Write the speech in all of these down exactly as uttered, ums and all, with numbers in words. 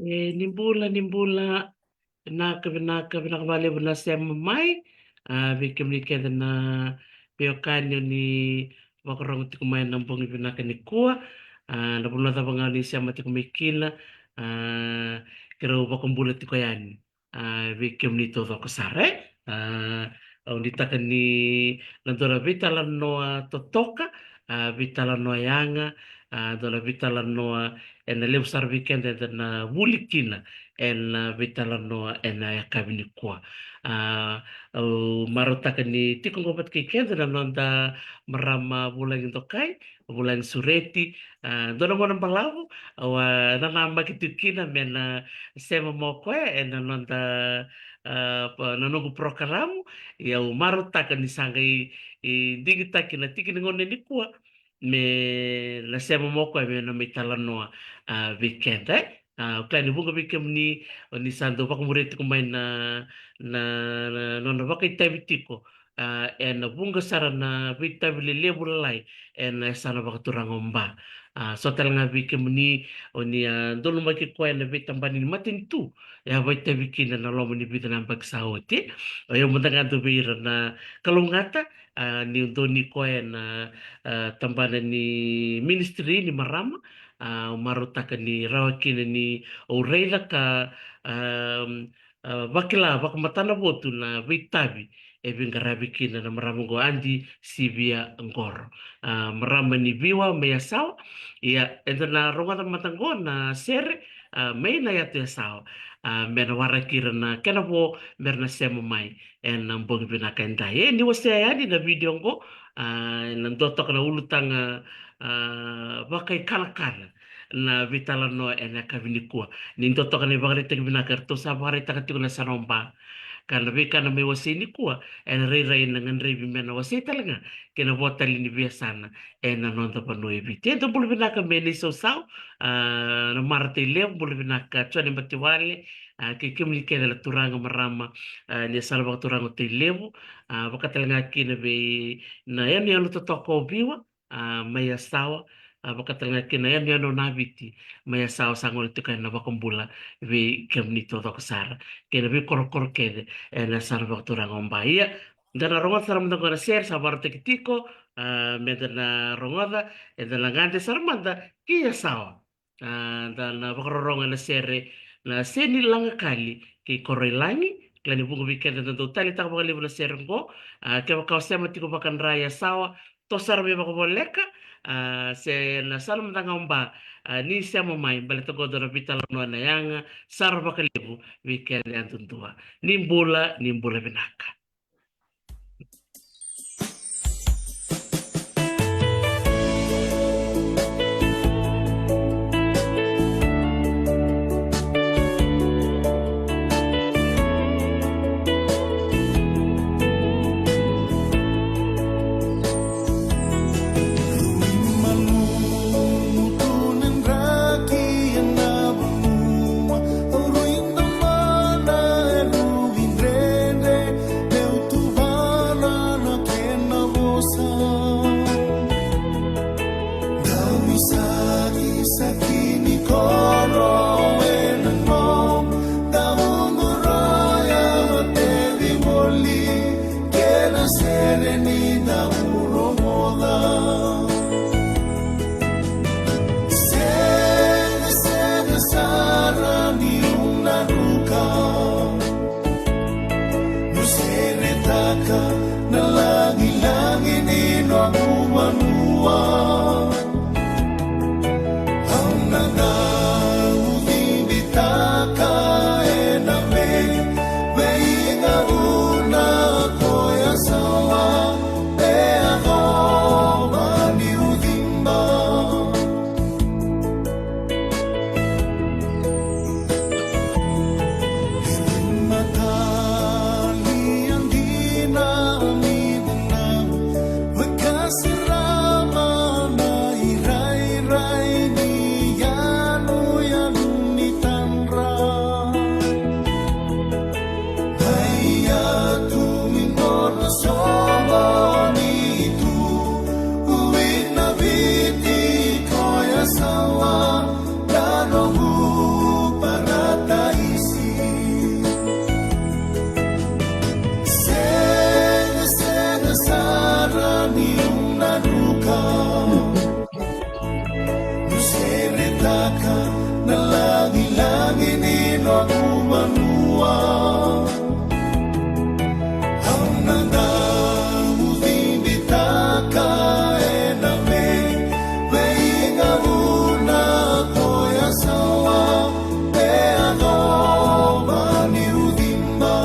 E, ni bula, ni bula. Vinaka, vinaka, vinaka vakalevu na sema mai. A, vei kemuni kece na veiwekani o ni vakarogo tiko mai na bogi vinaka nikua. A, na vanua cava ga o ni sema tiko mai kina. A, keirau vakabula tiko yani. A, vei kemuni taucoko sara, e. A, au nuitaka ni na dua na veitalanoa totoka, a, veitalanoa yaga, a, dua na veitalanoa ena levu sara vei keda eda na vuli kina ena veitalanoa ena yakavi nikua. A, au marautaka ni tiko qo vata kei keda na noda marama vulagi dokai, vulagi sureti, a, dua na gauna balavu, au a nanamaki tu kina me na sema mai o koya ena noda, a, pa, na noqu porokaramu. Ia au marautaka ni sa qai, e, digitaki na tiki ni gauna nikua me na sema mai o koya me na mai talanoa, a, vei keda, e. A, au kila ni vuqa vei kemuni o ni sa dau vakamuria tiko mai na, na, na nona vakaitavi tiko, a, ena vuqa sara na veitavi lelevu lalai ena yasana vakaturaga o Ba. A, so tale ga vei kemuni o ni a donumaki koya ena veitabana ni matanitu e a vakaitavi kina na loma ni vica na yabaki sa oti. O yau mada ga dau vei ira na kalougata, a, niu donui koya ena, a, tabana ni ministry ni marama. A, au marautaka ni rawa kina ni au raica ka, a, a, vakila vakamatanavotu na veitavi e veiqaravi kina na marama oqo, Adi Sivia Qoro. A, marama ni Viwa mai Yasawa. Ia, eda na rogoca mada oqo na sere, a, mai na yatu Yasawa. A, me na waraki ira na kena vo me ra na sema mai ena bogi vinaka edai. E, ni wasea yani na vidio oqo, a, ena dua toka na ulutaga, a, vakaikanakana na veitalanoa ena yakavi nikua. Ni dua toka na ivakaraitaki vinaka eratou sa vakaraitaka tiko na yasana o Ba. Ka na veika na mai wasei nikua ena rairai na gadrevi me na wasei tale ga kei na vo tale ni veiyasana ena noda vanua e Viti. E dua bula vinaka me Nei Sausau, a, na Mara Tailevu, bula vinaka Jone Batiwale, a, kei kemuni kece na turaga marama, a, ni yasana vakaturaga o Tailevu, a, vaka tale ga kina vei na yanuyanu totoka o Viwa, a, mai Yasawa, a, vaka tale ga kina yanuyanu o Naviti mai Yasawa, sa gole tiko yani na vakabula vei kemuni taucoko sara kei na veikorokoro kece ena yasana vakaturaga o Ba. Ia, da na rogoca sara mada oqo na sere sa vakarautaki tiko, a, me da na rogoca, eda na gade sara mada ki Yasawa. A, da na vakarorogo ena sere na Seni Lagakali kei Koroilagi. Kila ni vuqa vei keda da dau taleitaka vakalevu na sere oqo. A, kevaka o sema tiko vakadra Yasawa, toso sara mai vakavoleka, a, se na yasana mada ga o Ba, a, ni sema mai, baleta oqo dua na veitalanoa na yaga sara vakalevu vei keda yadudua. Ni bula, ni bula vinaka. Na lagilagi ni noqu vanua. Au na damu cibitaka ena vei, veigauna ko Yasawa, e yacova niu ciba.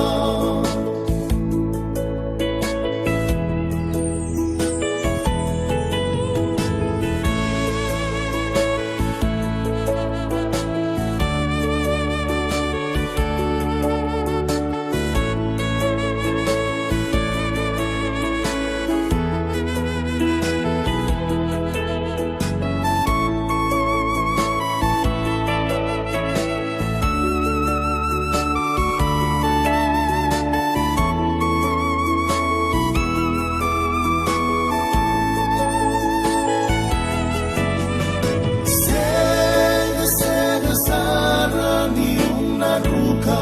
Sega, sega sara niu na druka.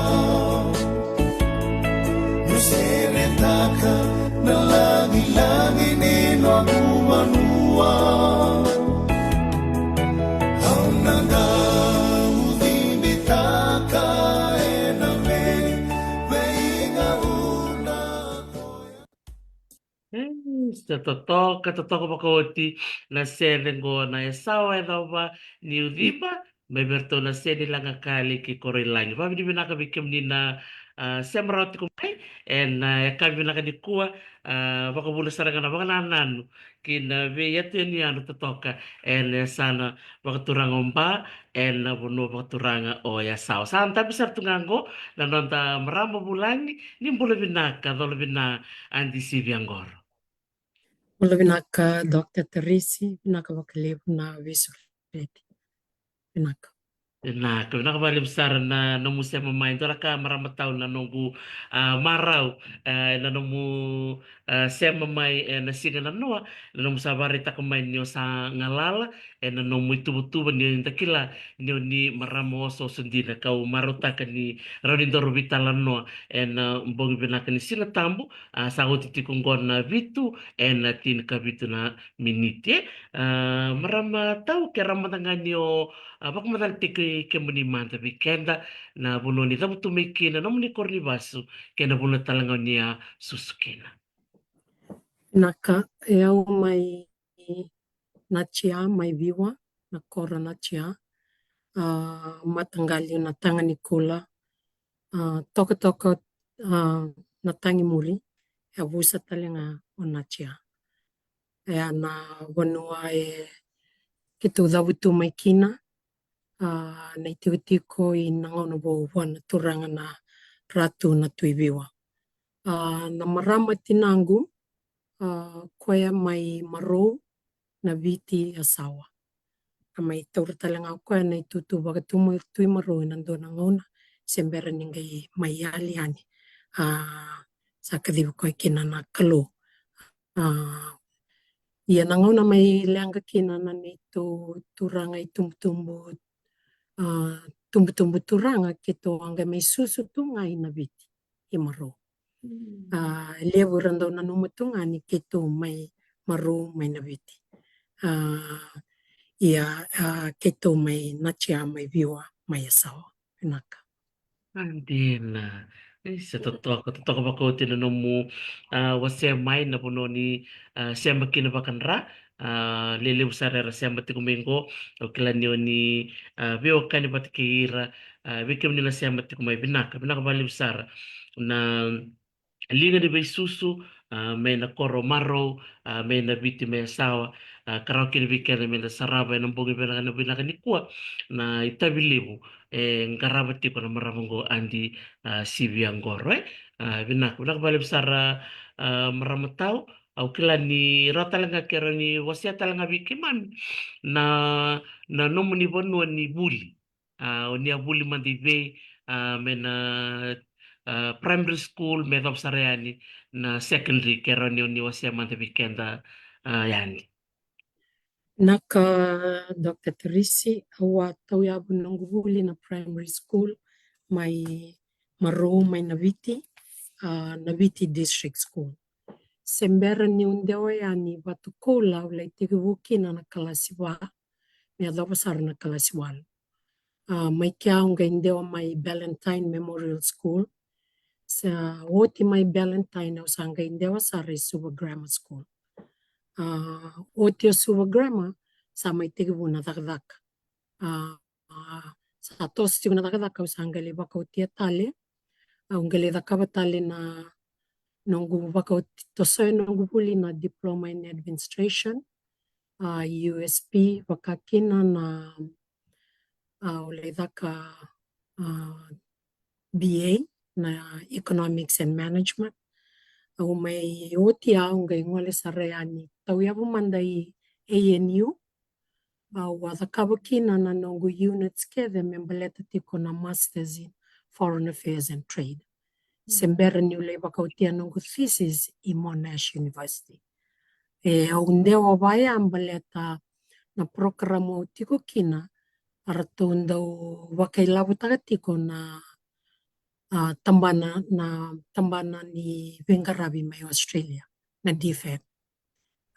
Niu seretaka na lagilagi ni noqu vanua. Au na dau cibitaka ena vei, veigauna. Mm, sa totoka, totoka vakaoti na sere qo na Yasawa, e yacova niu ciba, mai vei iratou na sere ni laga kali ki Koroilagi. Vavinavinaka vei kemuni na, ah, sema rawa tiko mai ena, ah, yakavi vinaka nikua, ah, vakavuna sara ga na vakanananu ki na veiyatu yanuyanu totoka ena yasana vakaturaga o Ba, ena vanua vakaturaga o Yasawa. Sa dabe sara tu ga qo na noda marama vulagi, ni bula vinaka, cola vina, Adi Siviaqoro. Bula vinaka, Doctor Tarisi, vinaka vakalevu na veisureti. Vinaka. Vinaka, vinaka vakalevu sara na nomu sema mai. Dua na ka marama tau na noqu, ah, marau, ah, na nomu, ah, sema mai ena siga nanoa, na nomu sa vakaraitaka mai ni o sa galala ena nomu ituvatuva, ni o ni da kila ni o ni marama osooso dina, kau marautaka ni rawa ni daru veitalanoa ena bogi vinaka ni Siga Tabu, ah, sa oti tiko qo na vitu ena tinikavitu na miniti, e. Ah, marama tau, kerea mada ga ni o, ah, vakamacalataki kemuni mada vei keda, na vanua ni cavutu mai kina, nomuni koro ni vasu, kei na vanua tale ga o ni a susu kina. Vinaka, e au mai Natia, mai Viwa, na koro Natia, ah, mataqali na Taganikula, ah, tokatoka, ah, na Tagimuri, e yavusa tale ga o Natia. E a na vanua e keitou cavutu mai kina, ah, na itikotiko ina gauna vou vua na turaga na Ratu Natuiviwa. Ah, na marama tinaqu, ah, koya mai Marou, Naviti, Yasawa. A mai taura tale ga o koya na itutu vakatui Marou ena dua na gauna, se bera ni qai mai yali yani. Ah, sa kacivi koya kina na Kalou. Ah, ia na gauna mai leqa kina na neitou turaga itubutubu, ah, tubutubu turaga, keitou a qai mai susu tu ga i Naviti, i Marou. Mm. Ah, levu era dau nanuma tu ga ni keitou mai Marou, mai Naviti. Ah, ia, ah, keitou mai Natia, mai Viwa, mai Yasawa. Vinaka. Ah, dina. E, sa totoka, totoka vakaoti na nomu, ah, wasea mai, na vanua ni, ah, sema kina vakadra. Ah, lelevu sara era sema tiko mai qo. Au kila ni o ni, ah, veiwekani vata kei ira, ah, vei kemuni na sema tiko mai. Vinaka, vinaka vakalevu sara na liga ni veisusu, ah, mai na koro Marou, ah, mai Naviti, mai Yasawa, ah, ka rawa kina vei keda meda sarava ena bogi vinaka, na vinaka nikua, na itavi levu e qarava tiko na marama qo, Adi, ah, Siviaqoro, e. Ah, vinaka, vinaka vakalevu sara, ah, marama tau. Au kila ni rawa tale ga ke rawa ni wasea tale ga vei keimami na, na nomuni vanua ni vuli. Ah, o ni a vuli mada i vei, ah, mai na, ah, primary school me yacova sara yani na secondary, ke rawa ni o ni wasea mada vei keda, ah, yani. Vinaka, Doctor Tarisi, au a tauyavu noqu vuli na primary school mai Marou, mai Naviti, ah, Naviti District School. Se bera niu dewa yani Vatukoula, au lai tekivu kina na kalasi va, me yacova sara na kalasi walu. A, mai kea au qai dewa mai Ballantyne Memorial School. Sa oti mai Ballantyne au sa qai dewa sara i Suva Grammar School. A, oti o Suva Grammar, sa mai tekivu na cakacaka. A, a, sa toso tiko na cakacaka au sa qai lai vakaotia tale. Au qai lai cakava tale na noqu vakaoti, tosoya noqu vuli na Diploma in Administration, a, U S P, vakakina na, a, au lai caka, a, B A na Economics and Management. Au mai oti au qai gole sara yani tauyavu mada i A N U. Au a cakava kina na noqu units kece me baleta tiko na Masters in Foreign Affairs and Trade. Se bera niu lai vakaotia noqu thesis i Monash University. E, au dewa vaya baleta na program au tiko kina, a ratou dau vakailavotaka tiko na, a, tabana, na tabana ni veiqaravi mai Australia, na DFAT.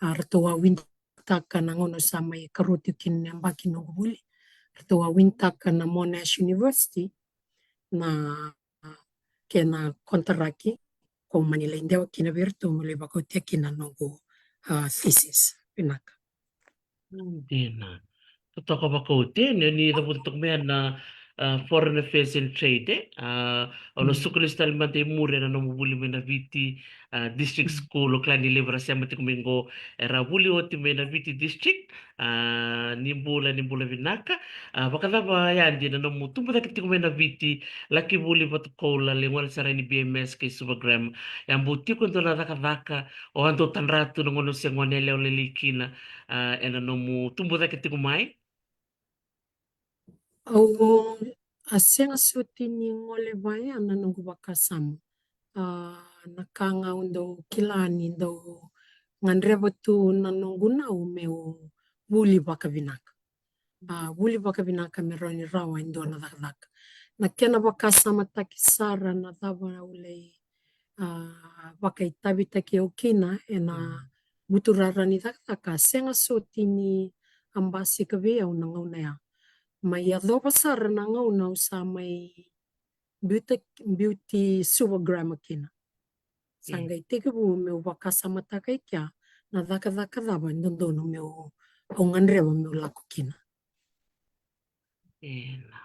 A ratou a winitaka na gauna sa mai karua tiko kina na yabaki noqu vuli. Ratou a winitaka na Monash University na kena kontaraki, ko mani lai dewa kina vei iratou meu lai vakaotia kina noqu, a, thesis. Vinaka. Dina. Totoka vakaoti, e, ni, ni cavuta toka mai na, a, Foreign Affairs and Trade, e. A, au na suka lesu tale mada i muri ena nomu vuli mai na Viti, a, District School, o kila ni levu era sema tiko mai qo, era vuli oti mai na Viti District, a, ni bula, ni bula vinaka. A, vakacava yani na nomu tubu cake tiko mai na Viti, laki vuli vata koula, lai gole sara yani B M S kei Suva Grammar. E a bau tiko e dua na cakacaka o a dau tadra tu na gauna o se gone yalewa lailai kina, a, ena nomu tubu cake tiko mai? Au a sega soti ni gole vaya na noqu vakasama. A, na ka ga au dau kila ni dau gadreva tu na noqu nau meu vuli vakavinaka. A, vuli vakavinaka me rawa ni rawa e dua na cakacaka. Na kena vakasamataki sara na cava au lai, a, vakaitavitaki au kina ena buturara ni cakacaka, a sega soti ni a basika vei au na gauna ya. Mai yacova sara na gauna au sa mai biuta, biuti Suva Grammar kina. Sa qai tekivu meu vakasamataka i kea na cakacaka cava e dodonu meu, au gadreva meu lako kina. Ena.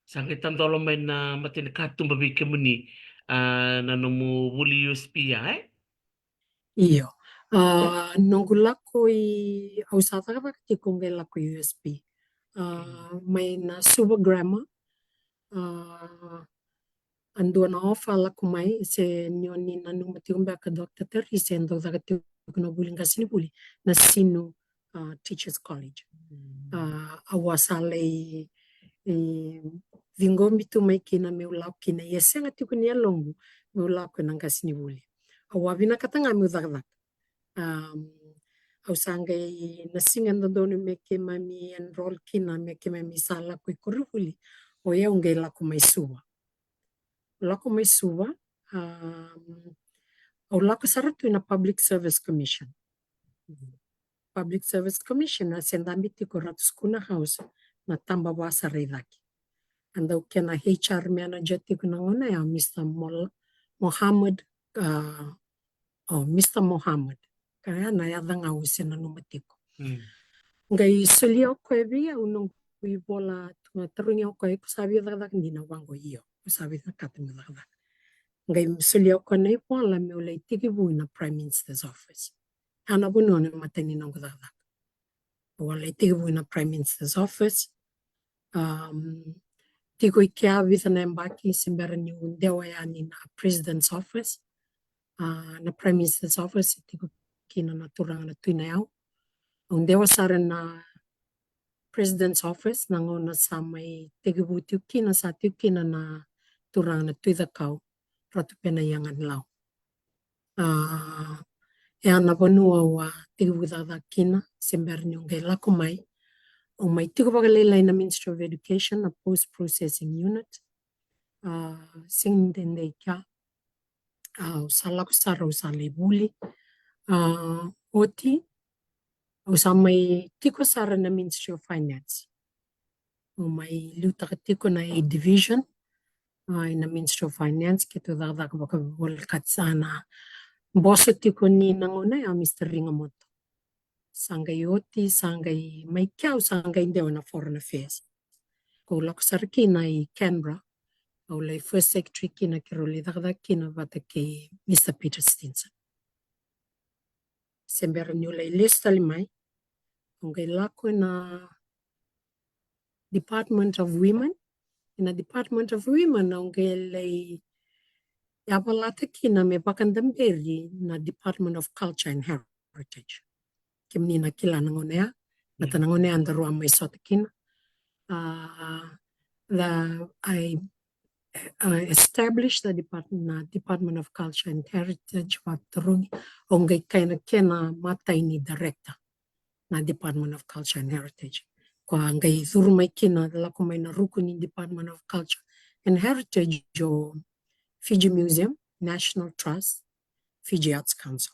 Sa qai tadola mai na matanikatuba vei kemuni, a, na nomu vuli U S P ya, e? Io. A, noqu lako i, au sa cakacaka tiko qai lako i U S P. A, mai na Suva Grammar, a, a dua na offer a lako mai, se ni o ni nanuma tiko beka Doctor Teresa, e dau caka tiko na vuli qasenivuli na Sinu, a, Teachers College. A, au a sa lai, e, ciqomi tu mai kina meu lako kina, ia sega tiko ni yaloqu meu lako ena qasenivuli. Au a vinakata ga meu cakacaka. Am, au sa qai, na siga e dodonu me keimami enroll kina, me keimami sa lako i koronivuli, o yau qai lako mai Suva. Lako mai Suva, am, au lako sara tu ina Public Service Commission. Public Service Commission, a se dabe tiko Ratu Sukuna House, na tabava sara i cake. A dau kena H R manager tiko na gauna ya, Mister Mol-, Mohammed, a, o Mister Mohammed. Ka ya na yaca ga au se nanuma tiko. Qai solia o koya vei au noqu ivola, tu, tarogi au o koya, ko sa via cakacaka dina? Vaqo, io, au sa vinakata meu cakacaka. Qai solia o koya na ivola meu lai tekivu ina Prime Minister's Office. A na vanua na imatai ni noqu cakacaka. Au a lai tekivu ina Prime Minister's Office. Am, tiko i kea vica na yabaki se bera niu dewa yani na President's Office. A, na Prime Minister's Office e tiko kina na turaga na Tui Nayau. Au dewa sara na President's Office na gauna sa mai tekivu tiko kina, sa tiko kina na turaga na Tui Cakau, Ratu Penaiya Ganilau. A, e a na vanua au a tekivu cakacaka kina se bera niu qai lako mai. Au mai tiko vakalailai na Ministry of Education, na Post Processing Unit. A, sega ni dede i kea. A, au sa lako sara, au sa lai vuli. A, oti, au sa mai tiko sara na Ministry of Finance. Au mai liutaka tiko na A division, a, ina Ministry of Finance, keitou cakacaka vakavolekati sa na boso tiko ni na gauna ya, Mister Rigamoto. Sa qai oti, sa qai mai kea au sa qai dewa na Foreign Affairs. Kau lako sara kina i Canberra, au lai first secretary kina, keirau lai cakacaka kina vata kei Mister Peter Stinson. Se bera niu lai lesu tale mai, au qai lako ina Department of Women. Ina Department of Women au qai lai yavalata kina me vakadaberi na Department of Culture and Heritage. Kemuni na kila na gauna ya, baleta na gauna ya daru a mai sota kina. A, the, I, uh, established the department, na Department of Culture and Heritage, vakatarogi, au qai kena, kena imatai ni director na Department of Culture and Heritage. Ko a qai curu mai kina, lako mai na ruku ni Department of Culture and Heritage o Fiji Museum, National Trust, Fiji Arts Council.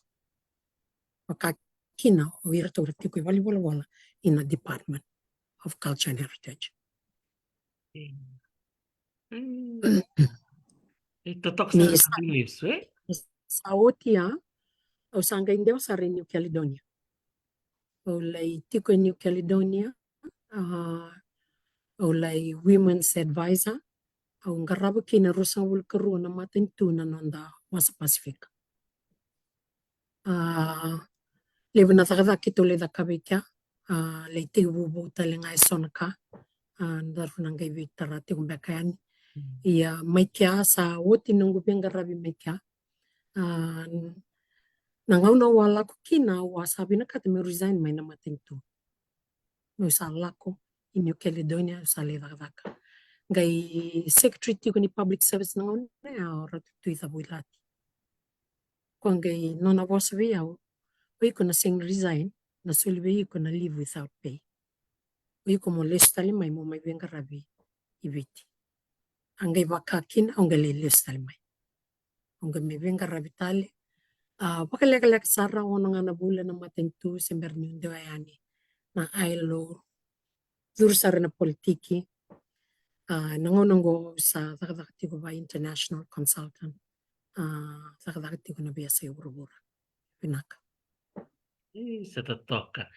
Vaka kina o iratou ra tiko i valenivolavola ina Department of Culture and Heritage. Mm. E totoka sara na sa, lesu, e? Sa oti ya, au sa qai dewa sara i New Caledonia. Au lai tiko i New Caledonia, a, au lai women's advisor, au qarava kina ruasagavulu ka rua na matanitu na noda wasa Pasifika. A, levu na cakacaka keitou lai cakava i kea, a, lai tekivu vou tale ga e so na ka, a, daru na qai veitara tiko beka yani. Mm. Ia, mai kea sa oti noqu veiqaravi mai kea. A, na gauna au a lako kina, au a sa vinakata meu resign mai na matanitu. Meu sa lako i New Caledonia, au sa lai cakacaka. Qai secretary tiko ni public service na gauna ya o Ratu Tui Cavuilati. Ko a qai nona vosa vei au, o iko na sega ni resign, na soli vei iko na leave without pay. O iko mo lesu tale mai mo mai veiqaravi i Viti. A qai vaka kina, au qai lai lesu tale mai. Au qai mai veiqaravi tale. A, vakalekaleka sara, ono ga na vula na matanitu se bera niu dewa yani na I L O. Curu sara na politiki. A, na gauna oqo au sa cakacaka tiko vaka international consultant. A, cakacaka tiko na veiyasai vuravura. Vinaka. E, sa totoka.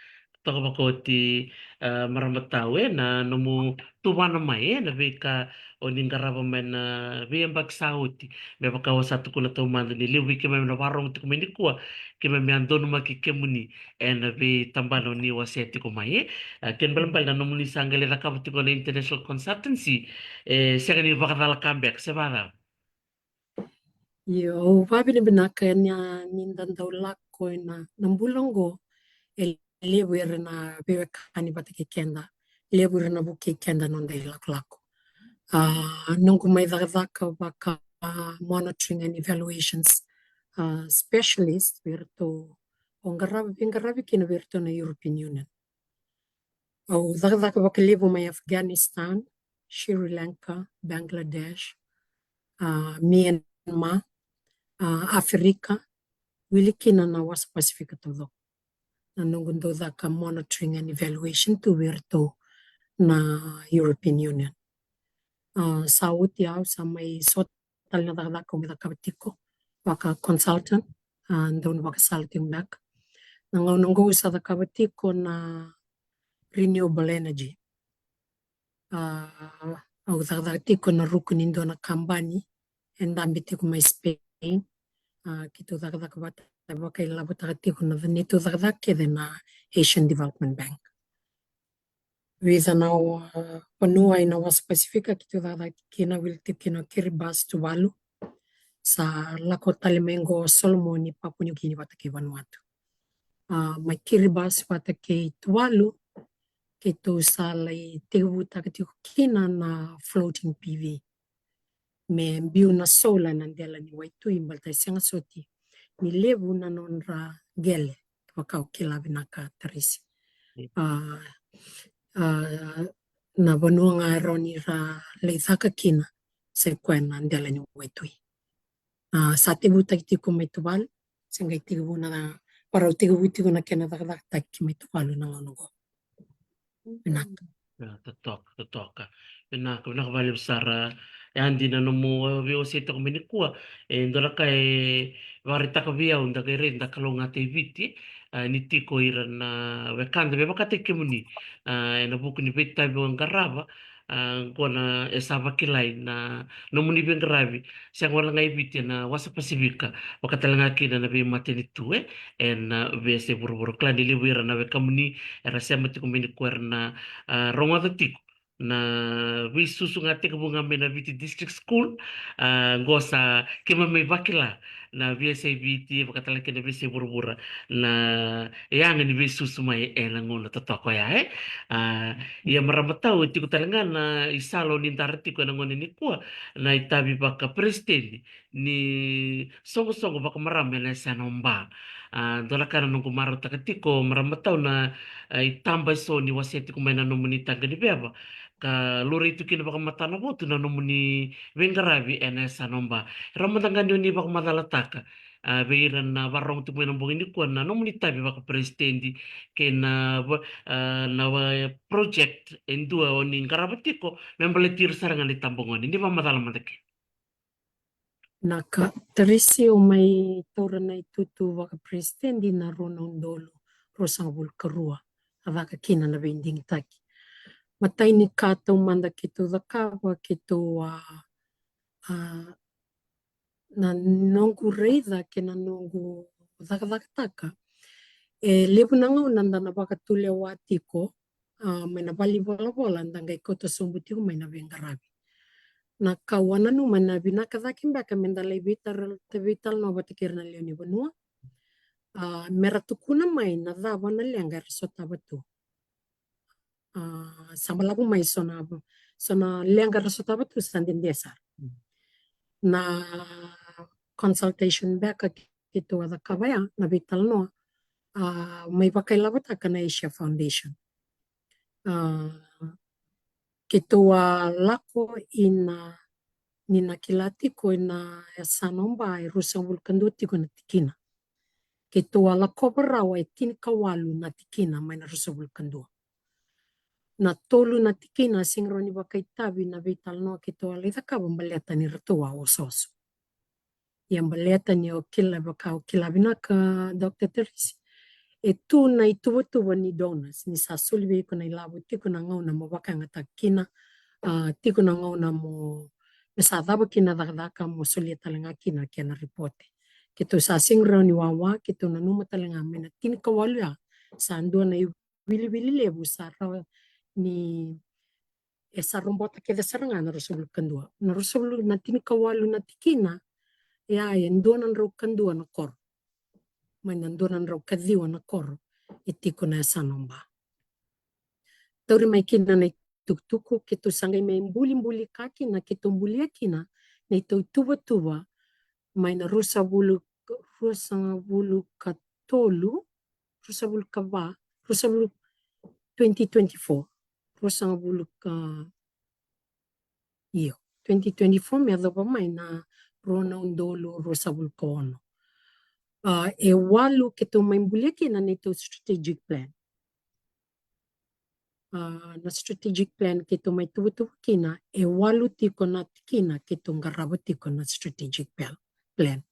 Totoka vakaoti, a, marama tau, e, na nomu tuvana mai, e, na veika o ni qarava mai na veiyabaki sa oti. Me vaka au sa tukuna taumada ni levu vei keimami na vakarorogo tiko mai nikua, keimami a donumaki kemuni ena veitabana o ni wasea tiko mai, e. A, kena ibalebale na nomuni sa qai lai cakava tiko na international consultancy, e sega ni vakacalaka beka, se vakacava? Io, au vakavinavinaka ni da dau lako ena, na bula oqo, e levu era na veiwekani vata kei keda, levu era na vukei keda noda ilakolako. A, noqu mai cakacaka vaka, a, monitoring and evaluations, a, specialist vei iratou au qarava, veiqaravi kina vei iratou na European Union. Au cakacaka vakalevu mai Afghanistan, Sri Lanka, Bangladesh, a, Myanmar, a, Aferika, wili kina na wasa Pasifika taucoko. Na noqu dau caka monitoring and evaluation tu vei iratou na European Union. A, sa oti au sa mai sota tale na cakacaka au mai cakava tiko vaka consultant, a, dau na vakasala tiko beka. Na gauna oqo au sa cakava tiko na renewable energy. A, au cakacaka tiko na ruku ni dua na kabani e dabe tiko mai Spain. A, keitou cakacaka vata, vakailavotaka tiko na neitou cakacaka kece na Asian Development Bank. Vica na, a, vanua ena wasa Pasifika keitou cakacaka kina, wili tiko kina o Kiribati, Tuvalu. Sa lako tale mai qo Solomoni, Papua New Guinea vata kei Vanuatu. A, mai Kiribati vata kei Tuvalu, keitou sa lai tekivutaka tiko kina na floating P V. Me biu na solar na dela ni waitui, baleta e sega soti ni levu na nodra qele, vaka o kila vinaka Tarisi. Mm. A, a, na vanua ga e rawa ni ra lai caka kina, sa i koya na dela ni waitui. A, sa tekivutaki tiko mai Tuvalu, se qai tekivu na Varau tekivu tiko na kena cakacakataki mai Tuvalu na gauna oqo. Vinaka. Totoka, totoka. Vinaka, vinaka vakalevu sara. E adi na nomu veiwasei toka mai nikua. E dua na ka e vakaraitaka vei au, da qai raica da kalougata e Viti, ni tiko ira na wekada me vakataki kemuni ena vuku ni veitavi o qarava. Oqo na e sa vakilai na nomuni veiqaravi, sega wale ga e Viti, ena wasa Pasifika, vakatalega kina na veimatanitu e ena veiyasai vuravura. Kila ni levu ira na wekamuni era sema tiko mai nikua era na rogoca tiko na veisusu ga tekivu ga mai na Viti District School. Oqo sa keimami mai vakila na veiyasai Viti, vakatalega kina veiyasai vuravura, na yaga ni veisusu mai ena gauna totoka oya e. Ia marama tau, e tiko talega na isala o ni dara tiko ena gauna nikua, na itavi vakaperesitedi ni soqosoqo vakamarama ena yasana o Ba. Dua na ka na noqu marautaka tiko marama tau na itaba eso ni wasea tiko mai na nomuni taqa ni veva, ka laurai tu kina vakamatanavotu na nomuni veiqaravi ena yasana o Ba. Rawa mada ga ni o ni vakamacalataka vei ira na vakarorogo tiko mai na bogi nikua na nomuni itavi vakaperesitedi kei na project e dua o ni qarava tiko me baleti ira sara ga na itabagone. Ni vakamacala mada kina. Vinaka Tarisi, au mai taura na itutu vakaperesitedi na rua na udolu ruasagavulu ka rua, a caka kina na veidigitaki. Matai ni ka taumada keitou cakava, keitou a, a na noqu raica kei na noqu cakacakataka, e levu na gauna da na vakatulewa tiko mai na valenivolavola da qai kauta sobu tiko mai na veiqaravi. Na ka au a nanuma na vinaka cake beka me da lai veitalanoa vata kei ira na lewe ni vanua, me ra tukuna mai na cava na leqa era sotava tu. Sa balavu mai so na, so na leqa era sotava tu sa dede sara. Na consultation beka keitou a cakava ya, na veitalanoa, mai vakailavotaka na Asia Foundation. Keitou a lako ina, ni na kila tiko ina yasana o Ba e ruasagavulu ka dua tiko na tikina. Keitou a lakova rawa e tinikawalu na tikina mai na ruasagavulu ka dua. Na tolu na tikina sega rawa ni vakaitavi na veitalanoa keitou a lai cakava baleta ni ratou a osooso. Ia baleta ni o kila, vaka o kila vinaka Doctor Teresi, e tu na ituvatuva ni donors, ni sa soli vei iko na ilavo tiko na gauna mo vakayagataka kina, tiko na gauna mo, me sa cava kina na cakacaka mo solia talega kina kena ripote. Keitou sa sega rawa ni wawa, keitou nanuma talega mai na tinikawalu ya sa dua na iwiliwili levu sa rawa ni e sa robota kece sara ga na ruasagavulu ka dua. Na ruasagavulu, na tinikawalu na tikina ya e dua na drau ka dua na koro mai na dua na drau ka ciwa na koro e tiko na yasana o Ba. Tauri mai kina na itukutuku, keitou sa qai mai bulibuli ka kina, keitou bulia kina na neitou ituvatuva mai na ruasagavulu, ruasagavulu ka tolu, ruasagavulu ka va, ruasagavulu, twenty twenty-four, ruasagavulu ka, io, twenty twenty-four me yacova mai na rua na udolu ruasagavulu ka ono. E walu keitou mai bulia kina na neitou strategic plan. Na strategic plan keitou mai tuvatuva kina, e walu tiko na tikina keitou qarava tiko na strategic plan.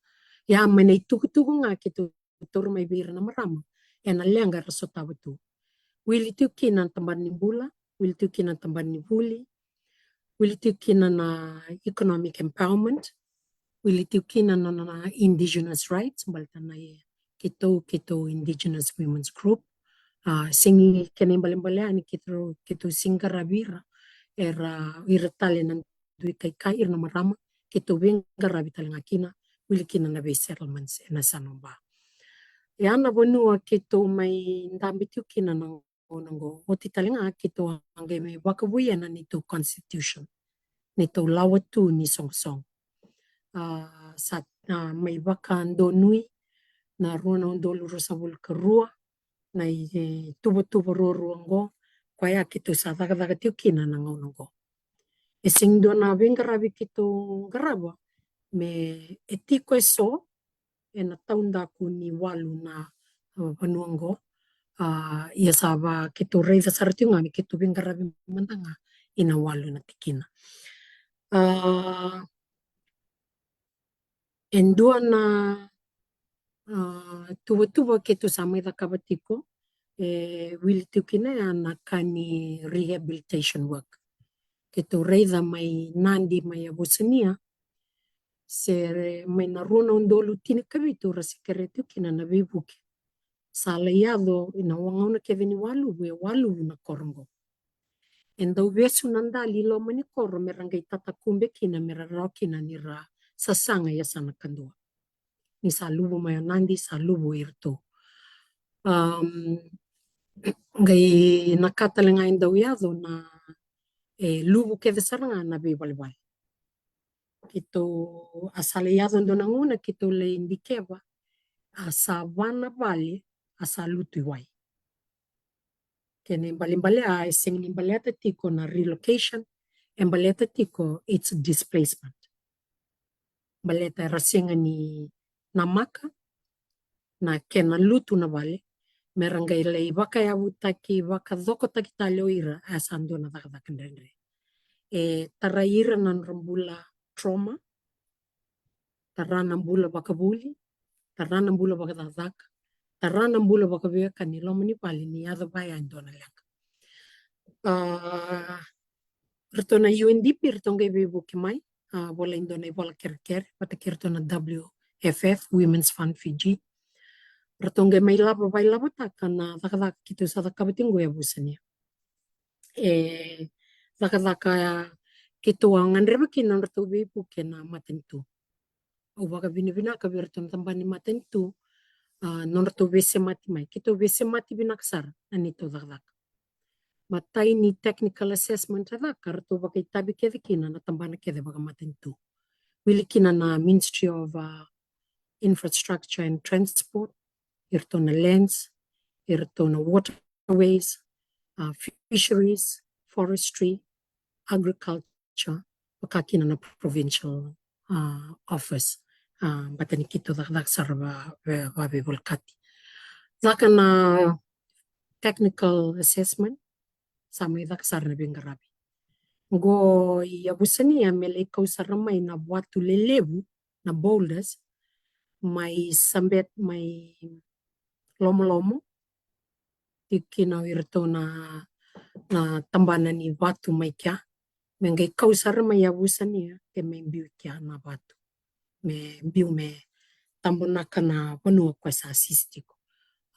Ia mai na itukutuku ga keitou taura mai vei ira na marama ena leqa era sotava tu. Wili tiko kina na tabana ni bula, wili tiko kina na tabana ni vuli, wili tiko kina na economic empowerment, wili tiko kina na, na, na indigenous rights, baleta na keitou, keitou indigenous women's group. Sega ni kena ibalebale yani keitou, keitou sega ni qaravi ira, era ira tale na dui kaikai, ira na marama, keitou veiqaravi talega kina, wili kina na vei settlements ena yasana o Ba. Ia na vanua keitou mai dabe tiko kina na gauna oqo, oti talega keitou a qai mai vakavouya na neitou constitution, neitou lawa tu ni soqosoqo. Sa mai vakadonui na rua na udolu ruasagavulu ka rua, na ituvatuva ruarua oqo, koya keitou sa cakacaka tiko kina na gauna oqo. E sega ni dua na veiqaravi keitou qarava me e tiko eso ena taudaku ni walu na vanua oqo. A, ia sa va keitou raica sara tiko ga me keitou veiqaravi mada ga ina walu na tikina. A, e dua na, a, tuvatuva keitou sa mai cakava tiko, e wili tiko kina ya na ka ni rehabilitation work. Keitou raica mai Nadi mai Yavusania, se mai na rua na udolu tinikavitu ra se kerea tiko kina na veivuke. Sa lai yaco ina gauna kece ni waluvu, e waluvu na koro oqo. E dau vesu na dali i loma ni koro me ra qai tatakube kina me ra rawa kina ni ra sasaga e yasana kadua. Ni sa luvu mai o Nadi, sa luvu iratou. Am, qai na ka tale ga e dau yaco na, e luvu kece sara ga na veivalevale. Keitou a sa lai yaco dua na gauna keitou lai dikeva, a sa va na vale a sa lutu i wai. Kena ibalebale a e sega ni baleta tiko na relocation, e baleta tiko it's displacement. Baleta era sega ni namaka na kena lutu na vale, me ra qai lai vakayavutaki, vakacokotaki tale o ira, a sa dua na cakacaka dredre. E tarai ira na nodra bula trauma, tara na bula vakavuli, tara na bula vakacakacaka, tara na bula vakaveiwekani i loma ni vale ni yaco vaya e dua na leqa. A, ratou na U N D P ratou qai veivuke mai, a, volai dua na ivola kerekere vata kei ratou na W F F, Women's Fund Fiji. Ratou qai mai lava, vailavotaka na cakacaka keitou sa cakava tiko e Yavusania. E cakacaka keitou a gadreva kina nodratou veivuke na matanitu. Au vakavinavinaka vei iratou na tabana ni matanitu, a, nodratou veisemati mai. Keitou veisemati vinaka sara na neitou cakacaka. Matai ni technical assessment e caka, ratou vakaitavi kece kina na tabana kece vakamatanitu. Wili kina na Ministry of, uh, Infrastructure and Transport, iratou na Lands, iratou na Waterways, uh, Fisheries, Forestry, Agriculture, vaka kina na Provincial, uh, Office, uh, baleta ni keitou cakacaka sara va, va, vaveivolekati. Caka na technical assessment, sa mai caka sara na veiqaravi. Qo i Yavusania me lai kau sara mai na vatu lelevu, na boulders, mai Sabet, mai Lomolomo, tiko kina o iratou na, na tabana ni vatu mai kea, me qai kau sara mai Yavusania, ke me biu kea na vatu. Me biu me tabonaka na vanua ko sa sisi tiko.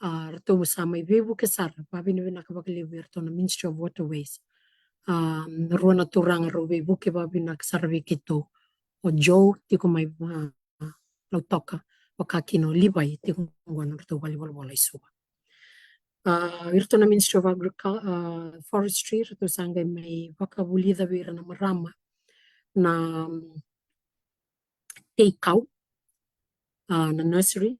A, ratou sa mai veivuke sara, vavinavinaka vakalevu iratou na Ministry of Waterways. A, rua na turaga rau veivuke vakavinaka sara vei keitou. O Joe, tiko mai, a, Lautoka, vaka kina o Livai, tiko qo na nodratou valenivolavola i Suva. A, iratou na Ministry of Agriculture, a, Forestry, ratou sa qai mai vakavulica vei ira na marama na, mm, tei kau, a, na nurseries,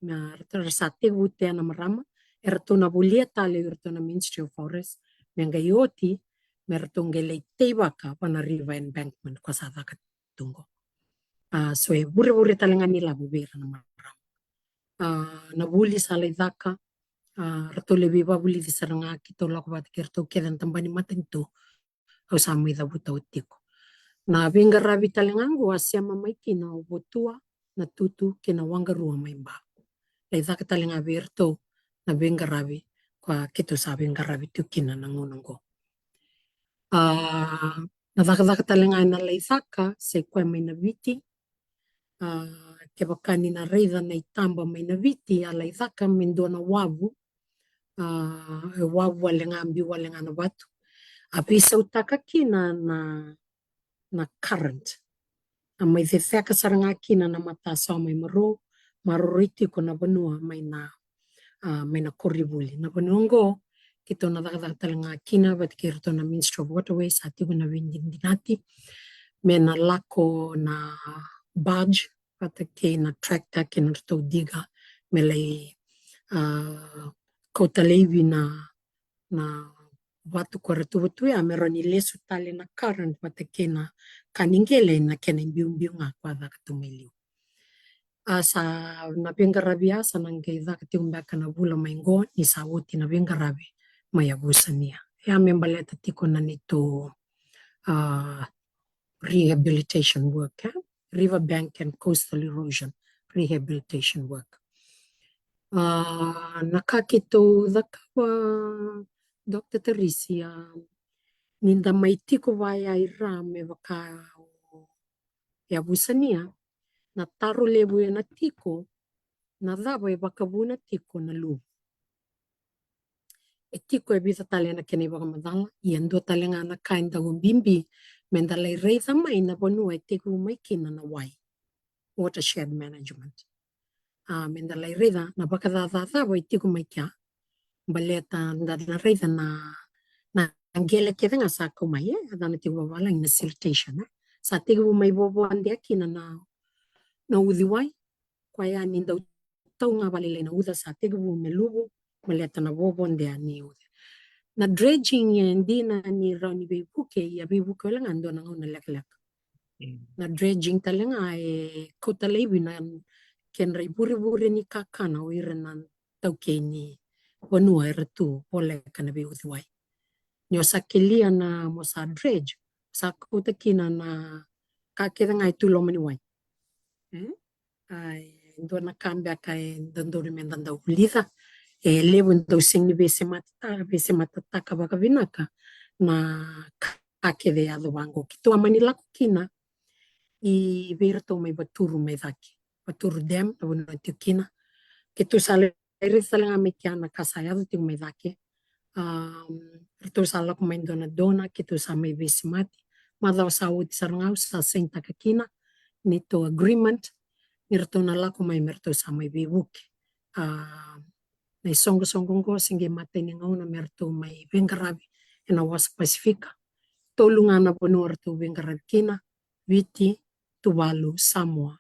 na ratou sa tekivu tea na marama, eratou na volia tale iratou na Ministry of Forest, me qai oti, me ratou qai lai teivaka va na river embankment ko sa caka tu qo. A, so e vurevure tale ga ni lavo vei ira na marama. A, na vuli sa lai caka, a, ratou lai veivavulici sara ga keitou lako vata kei ratou kece na tabana ni matanitu, au sa mai cavuta oti tiko. Na veiqaravi tale ga qo a sema mai kina o Votua, Natutu kei na Waqarua mai Ba. Lai caka tale ga vei iratou na veiqaravi ko a keitou sa veiqaravi tiko kina na gauna qo. A, na cakacaka tale ga ena lai caka, se koya mai Naviti, a, kevaka ni na raica na itaba mai Naviti, a lai caka me dua na wavu, a, e wavu wale ga, biu wale ga na vatu. A veisautaka kina na, na current. A mai ceceka sara ga kina na matasawa mai Marou, maroroi tiko na vanua mai na, a, mai na koronivuli. Na vanua qo, keitou na cakacaka tale ga kina vata kei iratou na Ministry of Waterways, sa tiko na veidinadinati me na lako na barge vata kei na tractor kei na nodratou diga me lai, a, kauta laivi na, na vatu ko era tuvatuva ya, me rawa ni lesu tale na current vata kei na ka ni qele na kena ibiubiu ga ko a caka tu mai liu. A sa na veiqaravi a sa na qai caka tiko beka na vula mai qo ni sa oti na veiqaravi mai Yavusania. Ia me baleta tiko na neitou a rehabilitation work, e? River bank and coastal erosion rehabilitation work. A na ka keitou cakava, Doctor Tarisi, a ni da mai tiko vaya i ra me vaka o Yavusania, na taro levu e na tiko, na cava e vakavuna tiko na luvu. E tiko e vica tale na kena ivakamacala, ia dua tale ga na ka e dau bibi me da lai raica mai na vanua e tekivu mai kina na wai, watershed management. A me da lai raica na vakacacacava e tiko mai kea, baleta da na raica na na qele kece ga sa kau mai, e a cana tiko vavalagi na siltation, e sa tekivu mai vovodea kina na na uciwai. Koya ni dau tau ga valelai na uca sa tekivu me luvu, baleta na vovodea ni uca. Na dredging e dina ni rawa ni veivuke, ia veivuke wale ga dua na gauna lekaleka. Na dredging tale ga e kauta laivi na kedra ivurevure ni kakana o ira na taukei ni vanua era tu voleka na veiuciwai. Ni o sa kelia na mo sa dredge, sa kauta kina na ka kece ga e tu loma ni wai. E dua na ka beka e dodonu me da dau vulica, e levu e dau sega ni veisemata, veisematataka vakavinaka na ka kece e yaco vaqo. Keitou a mani lako kina i vei iratou mai Vaturu mai cake, Vaturu Dam na vanua tiko kina. Keitou sa lai raica tale ga mai kea na ka sa yaco tiko mai cake. A ratou sa lako mai dua na dona, keitou sa mai veisemati. Macawa sa oti sara ga au sa sainitaka kina neitou agreement ni ratou na lako mai me ratou sa mai veivuke. A na isoqosoqo oqo se qai matai ni gauna me ratou mai veiqaravi ena wasa Pasifika. Tolu ga na vanua ratou veiqaravi kina, Viti, Tuvalu, Samoa.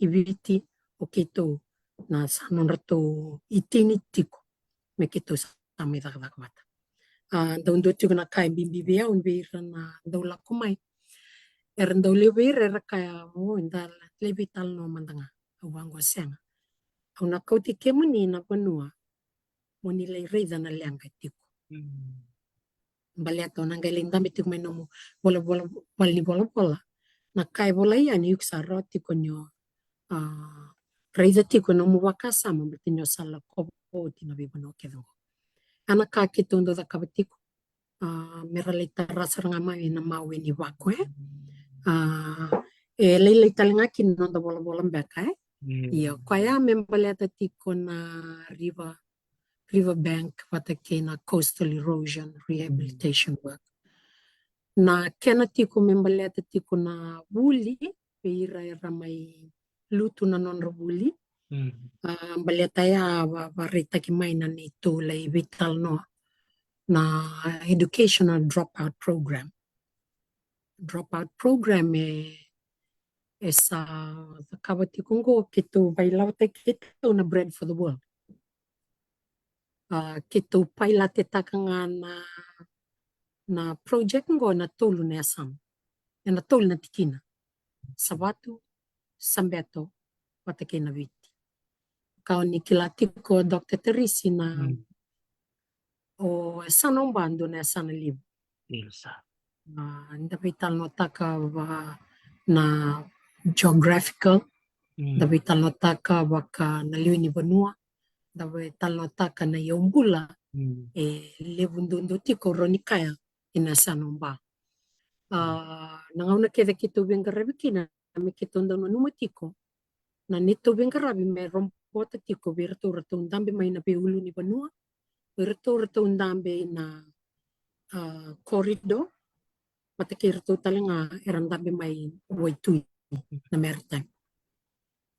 I Viti o keitou na sa nodratou itini tiko me keitou sa mai cakacaka vata. A dau dua tiko na ka e bibi vei au vei ira na dau lako mai, era dau levu vei ira era kaya, o eda lai veitalanoa mada ga. Au vaqo, sega, au na kauti kemuni na vanua mo ni lai raica na leqa e tiko. Baleta o na qai lai dabe tiko mai nomu vola, vola, vale ni volavola, na ka e volai yani iko sa rawa tiko ni o a raica tiko nomu vakasama, baleta ni o sa lakova oti na veivanua kece oqo. A na ka keitou dau cakava tiko, a me ra lai tara sara ga mai na mawe ni vako, e a e lailai tale ga kina noda volavola beka, e ia koya me baleta tiko na river, river bank vata kei na coastal erosion rehabilitation work. Na kena tiko me baleta tiko na vuli vei ira era mai lutu na nodra vuli. A baleta ya a varaitaki mai na neitou lai veitalanoa na educational dropout program. Dropout program e e sa cakava tiko oqo, keitou vailavotaki keitou na Bread for the World. A keitou pailatetaka ga na na project oqo ena tolu na yasana, ena tolu na tikina: Savatu, Sabeto vata kei na Viti. Ka o ni kila tiko, Doctor Tarisi, na o yasana o Ba dua na yasana levu. A da veitalanoataka va na geographical, da veitalanoataka vaka na lewe ni vanua, da veitalanoataka na iyaubula. E levu duadua tiko rawa ni kaya ena yasana o Ba. A na gauna kece keitou veiqaravi kina, me keitou dau nanuma tiko na neitou veiqaravi me robota tiko vei iratou ratou dabe mai na veiulunivanua, vei iratou ratou dabe ina a corridor, vata kei iratou tale ga era dabe mai Waitui na maritime.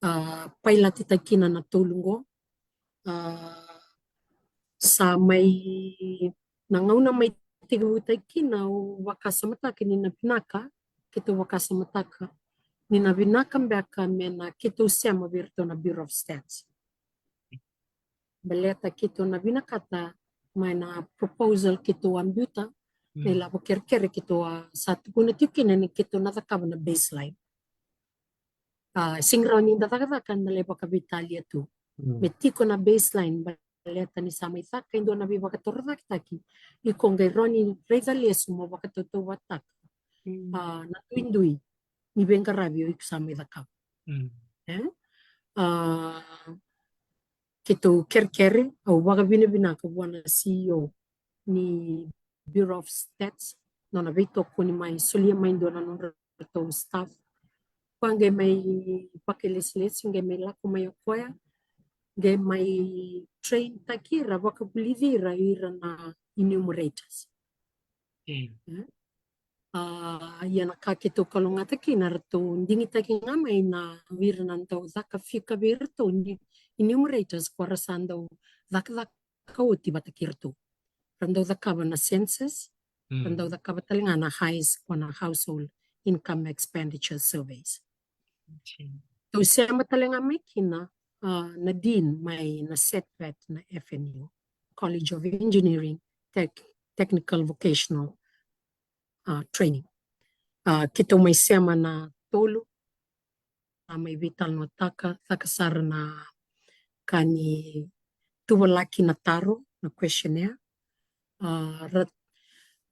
A pailatitaki kina na tolu oqo. A sa mai na gauna mai tekivutaki kina, au vakasamataka ni na vinaka, keitou vakasamataka ni na vinaka beka me na keitou sema vei iratou na Bureau of Stats. Baleta keitou na vinakata mai na proposal keitou a biuta, na ilavo kerekere keitou a sa tukuna tiko kina ni keitou na cakava na baseline. A, sega ni rawa ni da cakacaka na lai vakaveitalia tu. Mm. Me tiko na baseline, baleta ni sa mai caka e dua na veivakatorocaketaki, iko qai rawa ni raica lesu mo vakatautauvatataka. Mm. A, na duidui ni veiqaravi o iko sa mai cakava. Mm. E? A, keitou kerekere, au vakavinavinaka vua na C E O ni Bureau of Stats, nona veitokoni mai, solia mai dua na nodratou staff. Koya qai mai vakailesilesi, qai mai lako mai o koya, qai mai train taki ira, vakavulici ira, ira na enumerators. Mm. E? A, ia na ka keitou kalougata kina, ratou digitaki ga mai na, o ira na dau caka fika vei iratou ni enumerators, ko ra sa dau cakacaka oti vata kei iratou. Ra dau cakava na census, ra dau cakava tale ga na HIES, ko na household income expenditure surveys. Okay. Tou sema tale ga mai kina, a, na dean mai na SETVET na F N U, College of Engineering, Tech, Technical Vocational, a, Training. A, keitou mai sema na tolu, a, mai veitalanoataka, caka sara na ka ni tuvalaki na taro, na questionnaire. A, ra,